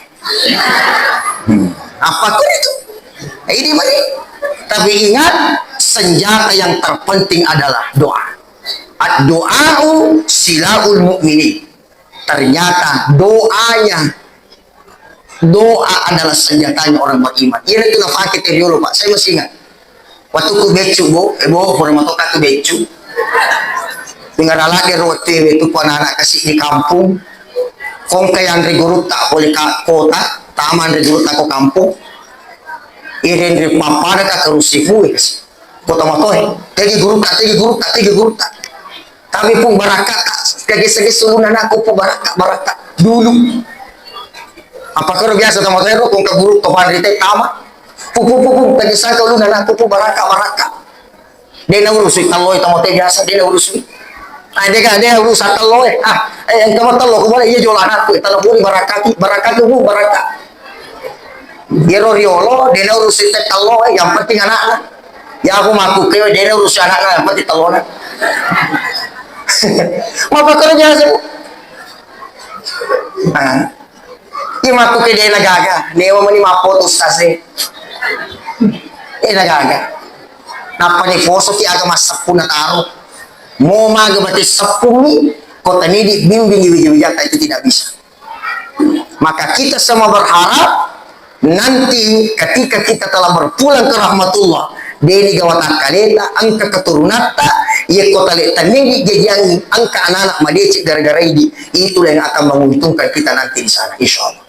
Hmm. Apa kau itu? Ini mani. Tapi ingat, senjata yang terpenting adalah doa. Ad-du'a'u silahul mu'minin. Ternyata doanya, doa adalah senjatanya orang beriman. Iya itu nafake teriolo, Pak. Saya masih ingat. Waktu ku beccu, Bu, eh, Bu, pura matoka tu beccu. Tinggal lalaki ro waktu itu ku anak-anak kasih di kampung. Kongka yang ri gurutta pole ka kota, taman ri gurutta ko kampung. Iren ri pappada ka karusi fue kasi. Kota matoe, tegi gurutta, tegi gurutta, tegi gurutta. Tapi pung barakka, kagesa-gesa ulunna anakku pung barakka, barakka. Dulu. Apa koro biasa tama tero kong ka guru to panrite tama. Pu pu pu pu, kagesa ka ulunna anakku pung barakka, barakka. De na urusui talloe tama te biasa, de na urusui. Ah, de ka, de na urusa talloe. Ah, eh, engka ma tallo ko bale iya jola anakku, eh, tallo puri barakka ki, barakka ki, bu, barakka. Iyaro riolo, de na urusi te talloe, yang penting anakna. Ya aku maku kewe, de na urusi anakna, yang penting tallona. Mapakoro biasa, Bu. Ah. Iya maku ke de na gaga, newa mani mappoto ustaz e. De na gaga. Nappa ni poso ki aga masseppu na taro. Mo maga bate seppu mi, kota ni di bimbing wija-wijata itu tidak bisa. Maka kita semua berharap nanti ketika kita telah berpulang ke rahmatullah, deni gawa takkaleta, engka keturunatta, yekko tale tennedi jajiangi, engka anak-anak madeceng gara-gara idi, itulah yang akan menguntungkan kita nanti di sana, insya Allah.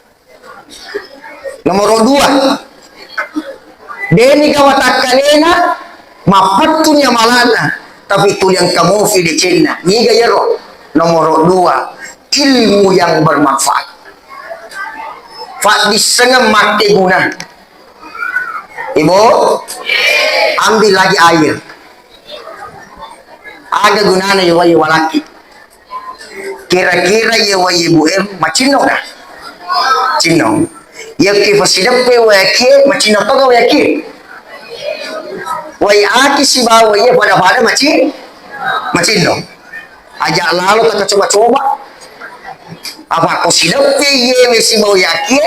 Nomor dua, deni gawa takkalena, mappettuni amalana, tapi tuliang kamofi decenna. Niga yero? Nomor dua, ilmu yang bermanfaat. Faddissengeng makkeguna. Ibu, ambil lagi air. Aga gunana iwai walaki? Kira-kira iwai ibu em macinnong dah? Cinnong. Iya ki fasideppe wai akie, macinnong toga wai akie. Wai aki sibawa iya pada-pada maci-, macinnong. Aja lalo takacoba-coba. Apa ko sideppe iyewe sibawa yakie,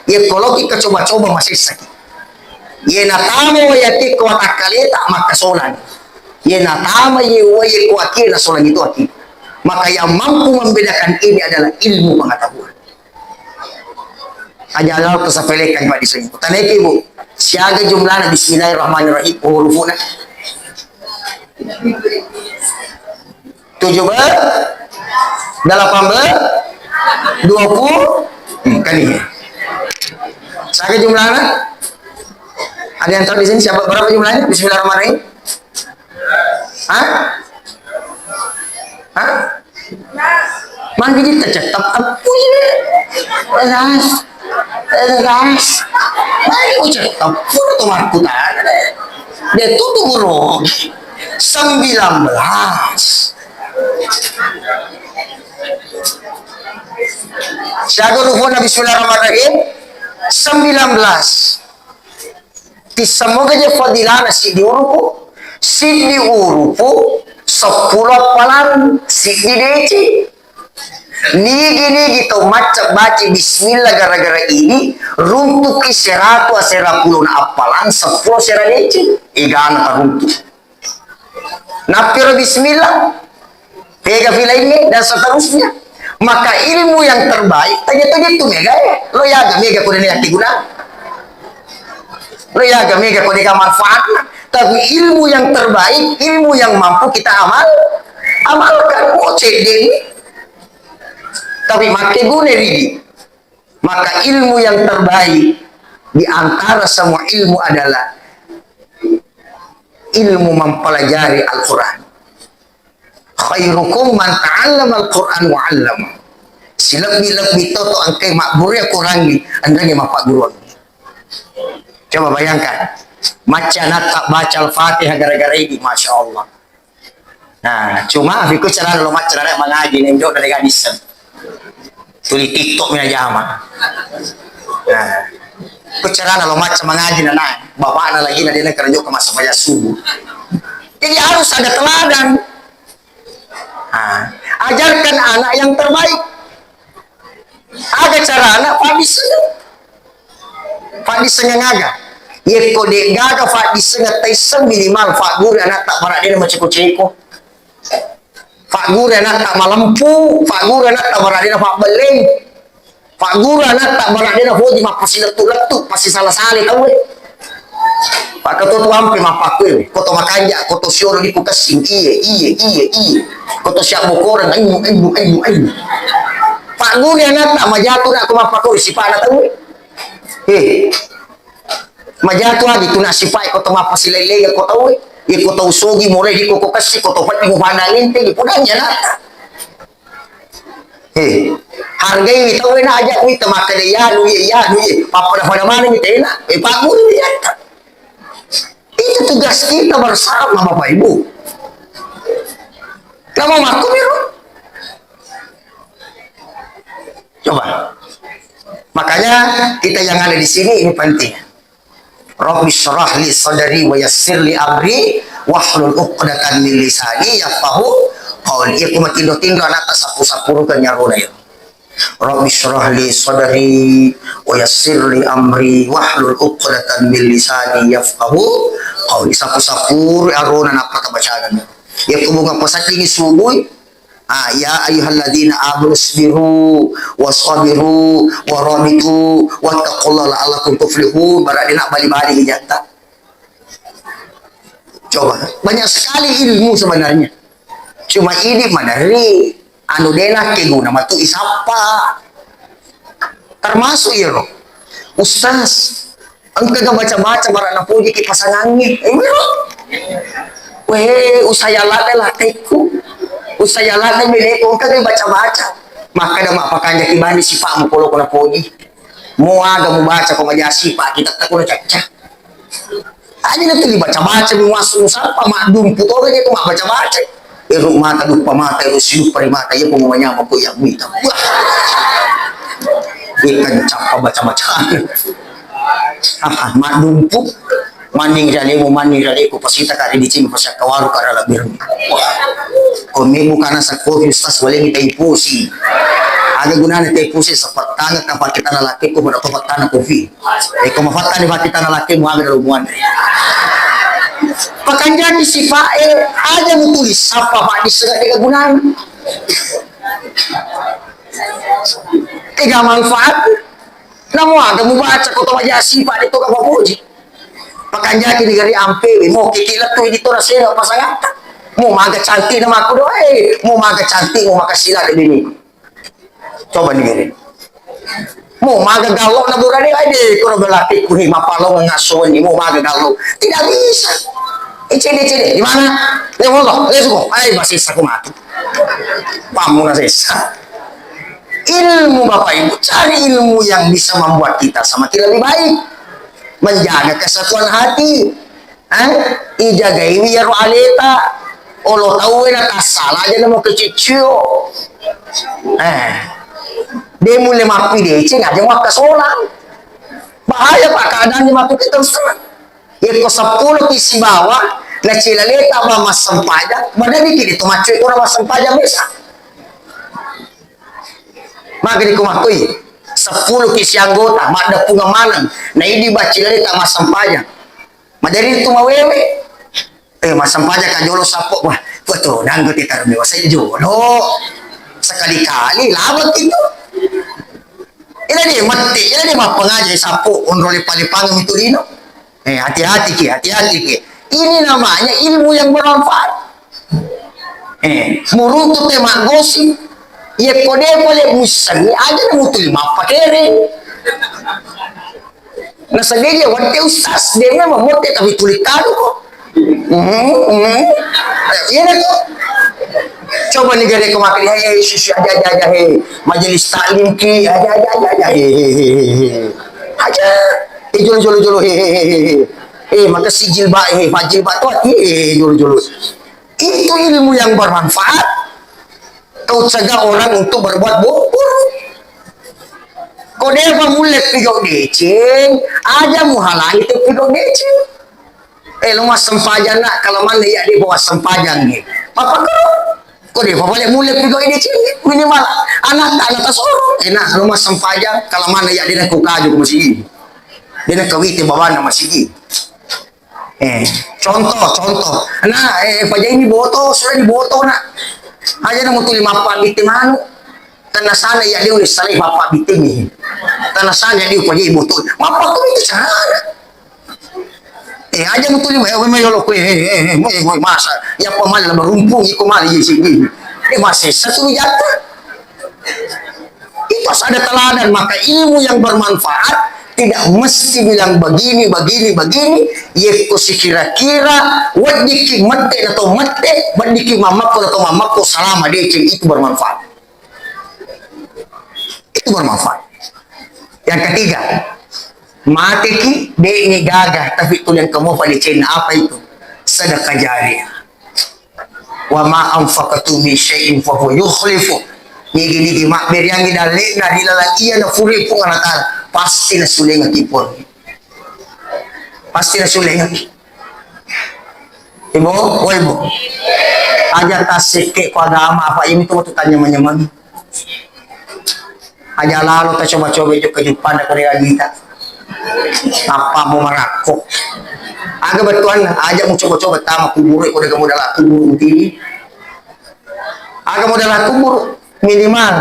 ye koloki kacoba-coba masessaki. Ye natama wai akie ko watakkaleta makkasolani. Ye natama ye wai ko akie nasolani tu akie. Maka yang mampu membedakan ini adalah ilmu pengetahuan. Aja lalo tasapelekan Pak di sini. Taneki, Bu. Siaga jumlahna bismillahirrahmanirrahim. Hurufuna. Tujuh be-, delapan be-, dua puluh. Hmm, kan ini. Siaga jumlahna? Ada yang tahu di sini siapa, berapa jumlahnya? Bismillahirrahmanirrahim. Hah? Hah? Mangga kita cetap teppu ini. Ras. Ras. Ayo cetap teppu tu makku tadi. Dia tutup burung. Sembilan belas. Siaga hurufna bismillahirrahmanirrahim. Sembilan belas. Tissemmoga je fadilana siddi urupu, siddi urupu, seppulo appalang, siddi deci. Nigi-nigi tau macca baca bismillah gara-gara ini, runtuki seratu asera pulona appalang, seppulo asera deci. Egana taruntu. Nappiro bismillah, tega fi lainnya, dan seterusnya. Maka ilmu yang terbaik, tanya-tanya itu mega ya. Lo yaga mega kode ne guna. Lo yaga mega kode ga manfaatna. Tapi ilmu yang terbaik, ilmu yang mampu kita amal, amalkan. Oh, cedde ini. Tapi makke guna ridi. Maka ilmu yang terbaik di antara semua ilmu adalah ilmu mempelajari Al-Quran. Khairukum man ta'allama Al-Quran wa 'allama. Silebbi-lebbi toto engkai mabbure Quran ni, enrengi mappagguruang. Coba bayangkan, macca natta baca Al-Fatihah gara-gara ini, Masya Allah. Nah, cuma aku carana lo macca anak mangaji, neng jok dari gadis. Tuli TikTok mina jama. Nah, aku carana lo macca mangaji nana, bapakna lagi na dia kerja ke masa pajak subuh. Jadi harus ada teladan. Nah, ajarkan anak yang terbaik. Carana paddissengeng. Paddissengeng aga? Yekko de'gaga paddissengeng taisseng, minimal fagguru anatta baradena maceko-ceko. Fagguru anatta malempu, fagguru anatta baradena pabbelleng. Fagguru anatta baradena foji mappasilettu-lettu, passisala-sale tauwe. Pakkato tu ampe mappakkuewe, koto makanja, koto sioro diku kessing, iye, iye, iye, iye. Koto siabbokoreng, ayu, ayu, ayu, ayu. Fagguru anatta majatu na ko mappakkuewe sipana tauwe. Eh. Majatu adi tu nasipae ko to mappasilailai ko tauwe. Iko tau sogi morai diko ko kessi ko to peddi mupana linte di podang janata. Eh, hargai mi tauwe na aja mi temakkeda yanu ye, yanu ye. Pappada-pada mana mi tena. Eh, pagguru mi yatta. Itu tugas kita bersama, Bapak Ibu. Kamu maku biru. Coba. Makanya kita yang ada di sini ini penting. Rabbi syrah li sadri wa yassir li amri wahlul uqdatan min lisani yafqahu qawli. Iya ku matindo-tindo anatta sappu-sappuru ke nyarona ya. Rabbi syrah li sadri wa yassir li amri wahlul uqdatan min lisani yafqahu qawli. Sappu-sappuru arona nappa tabacangan. Iya ku bunga pasaddingi subui. Ah, ya ayyuhalladzina amanu isbiru wasabiru warabitu wattaqullaha la'allakum tuflihun. Bara dena bali-bali hijatta. Coba, banyak sekali ilmu sebenarnya. Cuma idi maderri anu dena keguna matu isappa. Termasuk iyaro. Ustaz, engkaga baca-baca bara napojiki pasangangnge? Eh, wiro. Weh, usaya ladde latekku. Usaya ladde beneku, engkaga baca-baca. Makkada mappakanjaki bani sipa'mu polo ko napoji. Mo aga mubaca ko maja sipa kita tekku na cacca. Aja na tu dibaca-baca, muasu musappa, maddumpu to aja tu mabbaca-baca. Eru mata, duppa mata, eru siduppa ri mata, iya pun manyama ko iya mita. Wah. Ikan cappa baca-bacaan. Ah, maddumpu. Manning ri alemu, manning ri aleku, pasita ka ri dicing, pasiakkawaru ka ri labbirmu. Wah. Ko mebbu kana sa kopi, Ustaz, walengi tai pusi. Aga gunana tai pusi, sapattanga ka pakitana lakiku, pada papattana kopi. Eh, ko mafattani fakkitana lakkemu aga dalu muanre. Pakanjaki sifae, aja mutulis sappa paddissengeng de gagunana. Ega manfaat. Namo aga mubaca ko to maja sifa de to ga mapoji. Pakanjaki digari ampewe, mo kiki lettu di to rasena pasangatta. Mo maga cantik na makkudo, eh, mo maga cantik, mo makasila de bini. Coba ni gere. Mo maga gallo na burane, ai de koro belati ku he mapalong ngaso ni mo maga gallo. Tidak bisa. Eh, cede, cede, di mana? Ya Allah, ya suko. Ai masih saku mati. Pamu na sesa. Ilmu Bapak Ibu, cari ilmu yang bisa membuat kita semakin lebih baik. Menjaga kesatuan hati. Eh, ijagaiwi iyaro aleta. Olo tauwe na tassala aja namo keciccio. Eh, de mulle mappideceng aja makkasolang. Bahaya, Pak, keadaannya matu kita terus terang. Yekko seppulo ki sibawa na cilaleta ba massempajang, madani ki de to maccoe ko massempajang biasa. Magani ko makkoi, seppulo ki sianggota maddeppungeng maneng, na idi ba cilaleta massempajang. Maderi tu mawewe. Eh, massempajang ka jolo sappo, wah, betul, nanggo ti tarmi wasai jolo. Sekali-kali lawang itu. Ina ni matti, ina ni mappengaji sappo, onro lepa-lepang itu lino. Eh, hati-hati ki, hati-hati ki. Ini namanya ilmu yang bermanfaat. Eh, muruntu te maggosip. Yekko de pole mussengi aja na mutuli mappakere. Nasaba iya wette ustaz, de memang motte tapi tuli kadu ko. Mhm, mhm. Iya na to. Coba ni gare ko makkeda, eh, susu aja, aja, aja, he. Majelis taklim ki, aja, aja, aja, aja, he, he, he, he, he. Aja. Eh, jolo, jolo, jolo, he, he, he, he, he. Eh, makasih jilbab, he, pak jilbab to, he, he, he, jolo, jolo. Itu ilmu yang bermanfaat. Kau cegah orang untuk berbuat bu-, buruk. Ko depa mulle pigau deceng, aja muhalangi te pigau deceng. Eh, lo massempajang nak, kalau mana iya de bawa sempajang ni. Apa kau? Ko de' papale mulle pigau' de' cedde', minimal anatta, anatta soro. Eh, nah, rumah sempajang, kalau mana ya de' na ku kaju ku masigi. De' na kawite bawana masigi. Eh, contoh, contoh. Nah, eh, pajaini boto, sudah diboto, nak. Aja' na mutuli mappabitte manu. Tanasana ya de' usalai mappabitteni. Tanasana ya de' upajai boto. Mappabitte itu cara. Eh, aja' mutuli, eh, eh, eh, eh, eh, eh, eh, masa. Ya pamala barumpu, iko mali, isi, isi. Eh, masih satu jatuh. Itu harus ada teladan, maka ilmu yang bermanfaat tidak mesti bilang begini, begini, begini. Yekko sikira-kira, weddikki mette atau mette, weddikki mamakko atau mamakko, salama deceng, itu bermanfaat. Itu bermanfaat. Yang ketiga, mateki, de'ni gaga, tapi tuliang kamu pada ceng, apa itu? Sedekah jariah. Wa ma anfaqtum min syai'in fa huwa yukhlifu. Nigi-nigi mabberiangngi dalle'na ri laleng iya nafuri Puang Allah Ta'ala, pasti nasulengaki Puang. Pasti nasulengaki. Ibu, oh, Ibu. Aja' tassekke ko agama, apa ini tuh tanya manyamang. Aja' lalo tacoba-coba jokka juppanda ko de' agita. Apa mau marakko? Aga bettuanna, aja' mucoba-coba tama kuburu ko de' kamu dalam kuburu ini. Aga modal kubur, minimal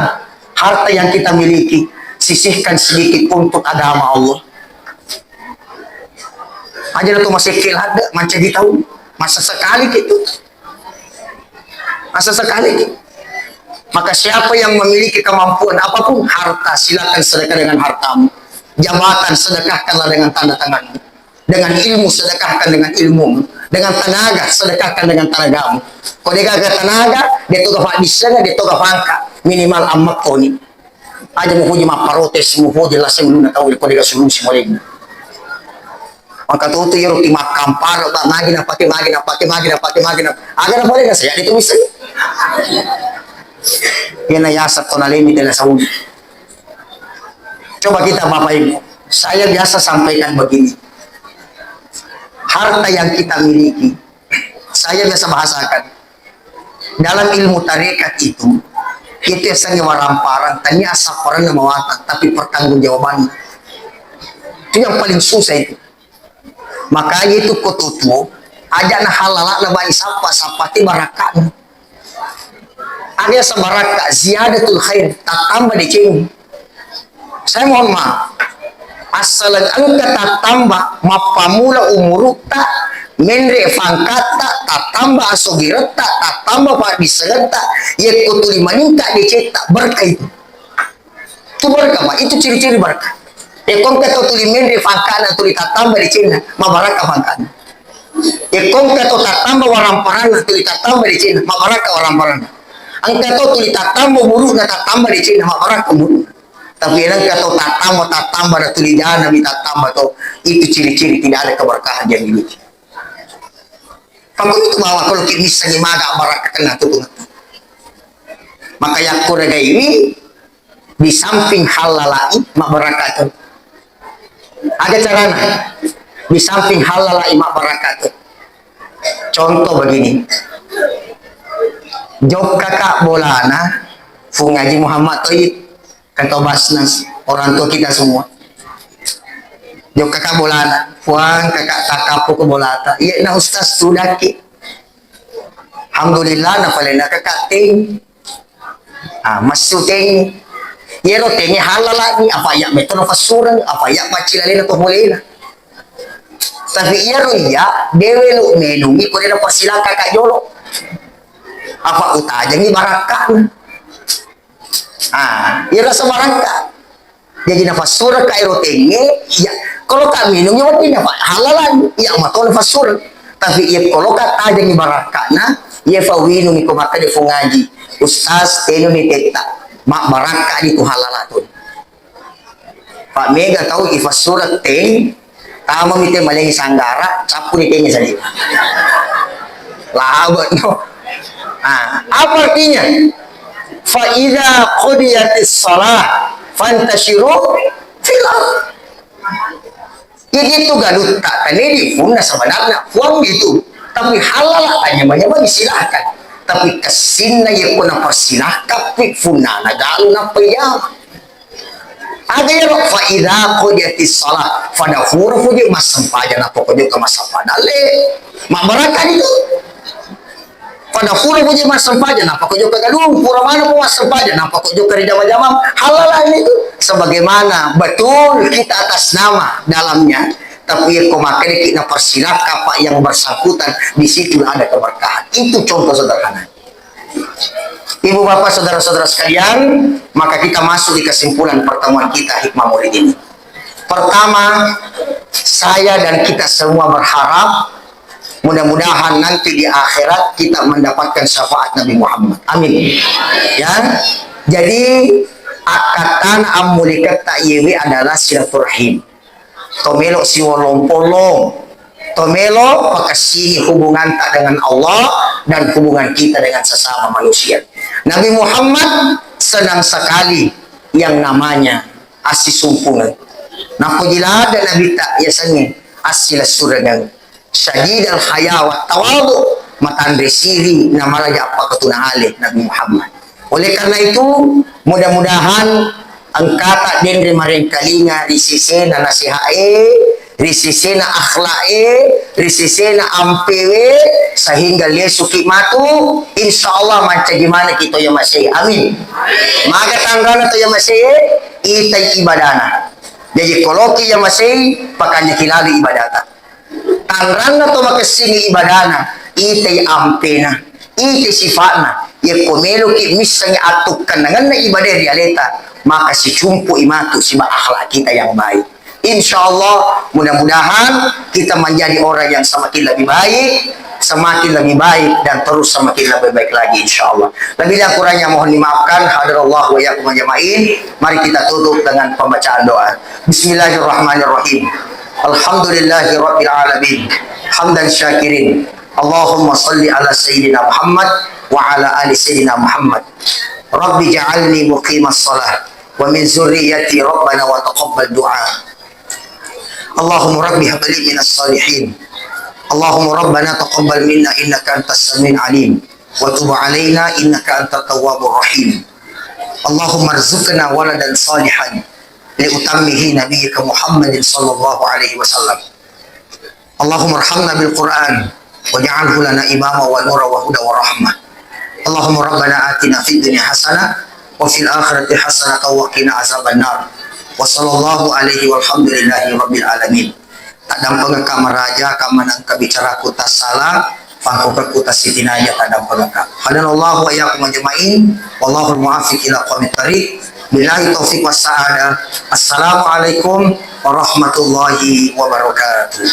harta yang kita miliki, sisihkan sedikit untuk agama Allah. Aja' na tu masih ladde', mancaji tahu. Masa sekali gitu. Masa sekali gitu. Maka siapa yang memiliki kemampuan apapun, harta, silakan sedekah dengan hartamu. Jabatan, sedekahkanlah dengan tanda tanganmu. Dengan ilmu, sedekahkan dengan ilmu. Dengan tenaga, sedekahkan dengan tenagamu. Ko de' gaga tenaga, de' to gaga paddissengeng, de' to gaga pangka. Minimal ammekkoni. Aja' mupoji mapparotes, mupoji laseng ulunna tau, ko de' gaga solusi maleng. Maka tutu iyaro ti makkamparo, ba, magi napake, magi napake, magi napake, magi napake. Aga napake, saya itu bisa. Iyana yaseng to nalemi tena sauni. Coba kita, Bapak Ibu, saya biasa sampaikan begini. Harta yang kita miliki, saya biasa bahasakan, dalam ilmu tarekat itu, itu yang sering waramparang, tania asapparanna mawatang, tapi pertanggungjawabannya. Itu yang paling susah itu. Makanya itu ko tuo, aja' na halala na bai sappa, sappa ti barakka'. Aga yaseng barakka', ziyadatul khair, tattamba deceng. Saya mohon maaf. Assaleng engka tattamba, mappamula umurutta, menre' pangkatta, tattamba asogiretta, tattamba paddissengetta, yekko tuli maningka decetta, berkah itu. Itu berkah, Pak. Itu ciri-ciri berkah. Yekko engka to tuli menre' pangkana, tuli tattamba decenna, mabarakka pangkana. Yekko engka to tattamba waramparanna, tuli tattamba decenna, mabarakka waramparanna. Engka to tuli tattamba umuru'na, tattamba decenna, mabarakka umuru'na. Tapi engka to tattamba, tattamba na tuli jana mi tattamba to, itu ciri-ciri tidak ada keberkahan yang dimiliki. Pakkutu bawang, kalau ki missengngi maga barakka kenna tutungetta. Maka yakko regaiwi, di samping hallalai mabbarakka tu. Aga carana? Di samping hallalai mabbarakka tu. Contoh begini. Jokkaka bolana Fung Haji Muhammad Toyib. Ketua Basnas, orang tua kita semua. Jokka ka bolana, puang kakak takappo ke bolata. Iya na ustaz tudakki. Alhamdulillah, na palena kakak teng. Ah, massu teng. Yero teng halala ni, apa ya meto na fassureng, apa ya pacci lalena to bolena. Tapi iyaro iya, dewe lo menungi ko de na persilaka kak jolo. Apa utajangi barakka. Ah, iyaro sabarakka. Jaji nafassureng ka ero tenge, iya, kalau ka minung iya wedding nafa-, halalan, iya matolo nafassureng. Tapi iya kalau ka tajengi barakkana, iya fa winung iko makkeda Fung Haji, Ustaz, tenuni tetta, mabbarakka di tu halalatun. Pak mega tau ifassureng teng, Tama mi te malengi sanggara, cappu ni tengnge sadi. Labe no. Ah, apa artinya? Fa idza qudiyatis shalah fantashiru fil ard. Jadi itu galutta, tadi di punna sebenarnya puang itu. Tapi halal hanya menyebut silahkan. Tapi kessinna yakko napersilakkapi punnana galu nappa iyama. Aga iyaro, fa idza qudiyatis shalah, pada fura puji massempajang nappa ko jokka massempajang dalle. Mabbarakka itu. Pada fura puji massempajang nappa ko jokka galung, pura mana ko massempajang nappa ko jokka ri jama-jama, halal itu. Sebagaimana betul kita atas nama dalamnya, tapi yakko makkedaki napersilakka apa yang bersangkutan, di situ ada keberkahan. Itu contoh sederhana. Ibu bapak saudara-saudara sekalian, maka kita masuk di kesimpulan pertemuan kita hikmah maulid ini. Pertama, saya dan kita semua berharap mudah-mudahan nanti di akhirat kita mendapatkan syafaat Nabi Muhammad. Amin. Ya. Jadi akkatana ammuliketta yewe adalah silaturahim. To melo siwollong-pollong, to melo pakessini hubunganta dengan Allah dan hubungan kita dengan sesama manusia. Nabi Muhammad senang sekali yang namanya assisumpungeng. Napoji ladde Nabitta yasengnge assilessurengeng. Syadidal haya wa tawadu, matanre siri na maraja appakatuna ale Nabi Muhammad. Oleh karena itu, mudah-mudahan engkata denre marengkalinga ri sesena nasihae, ri sesena akhlaqe, ri sesena ampewe, sehingga lesuki matu, insya Allah mancaji maneki to yamasei. Amin. Maga tanrana to yamasei, itai ibadana. Jadi koloki yamasei, pakanyaki lalu ibadata. Tanranna to makessingi ibadana, itai ampena, itai sifa'na. Yakko meloki missengngi attukkennangenna ibadah ri aleta, maka sicumpu'i matu siba akhlak kita yang baik. Insya Allah, mudah-mudahan kita menjadi orang yang semakin lebih baik, semakin lebih baik, dan terus semakin lebih baik lagi, insya Allah. Lebih dan kurangnya mohon dimaafkan. Hadarallahu wa iyyakum ajma'in. Mari kita tutup dengan pembacaan doa. Bismillahirrahmanirrahim. Alhamdulillahi rabbil alamin. Hamdan syakirin. Allahumma salli ala sayyidina Muhammad wa ala ali sayyidina Muhammad. Rabbi ja'alni muqimas salah wa min zurriyyati rabbana wa taqabbal du'a. Allahumma rabbi habli minas salihin. Allahumma rabbana taqabbal minna innaka antas samiul alim. Wa tub alaina innaka antat tawwabur rahim. Allahumma rzuqna waladan salihan li utammihi nabiyyika Muhammadin sallallahu alaihi wasallam. Allahumma arhamna bil Qur'an waj'alhu lana imama wa nura wa huda wa rahmah. Allahumma rabbana atina fid dunya hasanah wa fil akhirati hasanah wa qina azaban nar. Wa sallallahu alaihi walhamdulillahi rabbil alamin. Taddampengekka maraja, kammanengka bicaraku tassala, pangkokekku tassitinaja, taddampengekka. Hadanallahu wa iyyakum ajma'in, wallahul muwaffiq ila aqwamit thariq. Billahi taufiq was sa'adah. Assalamualaikum warahmatullahi wabarakatuh.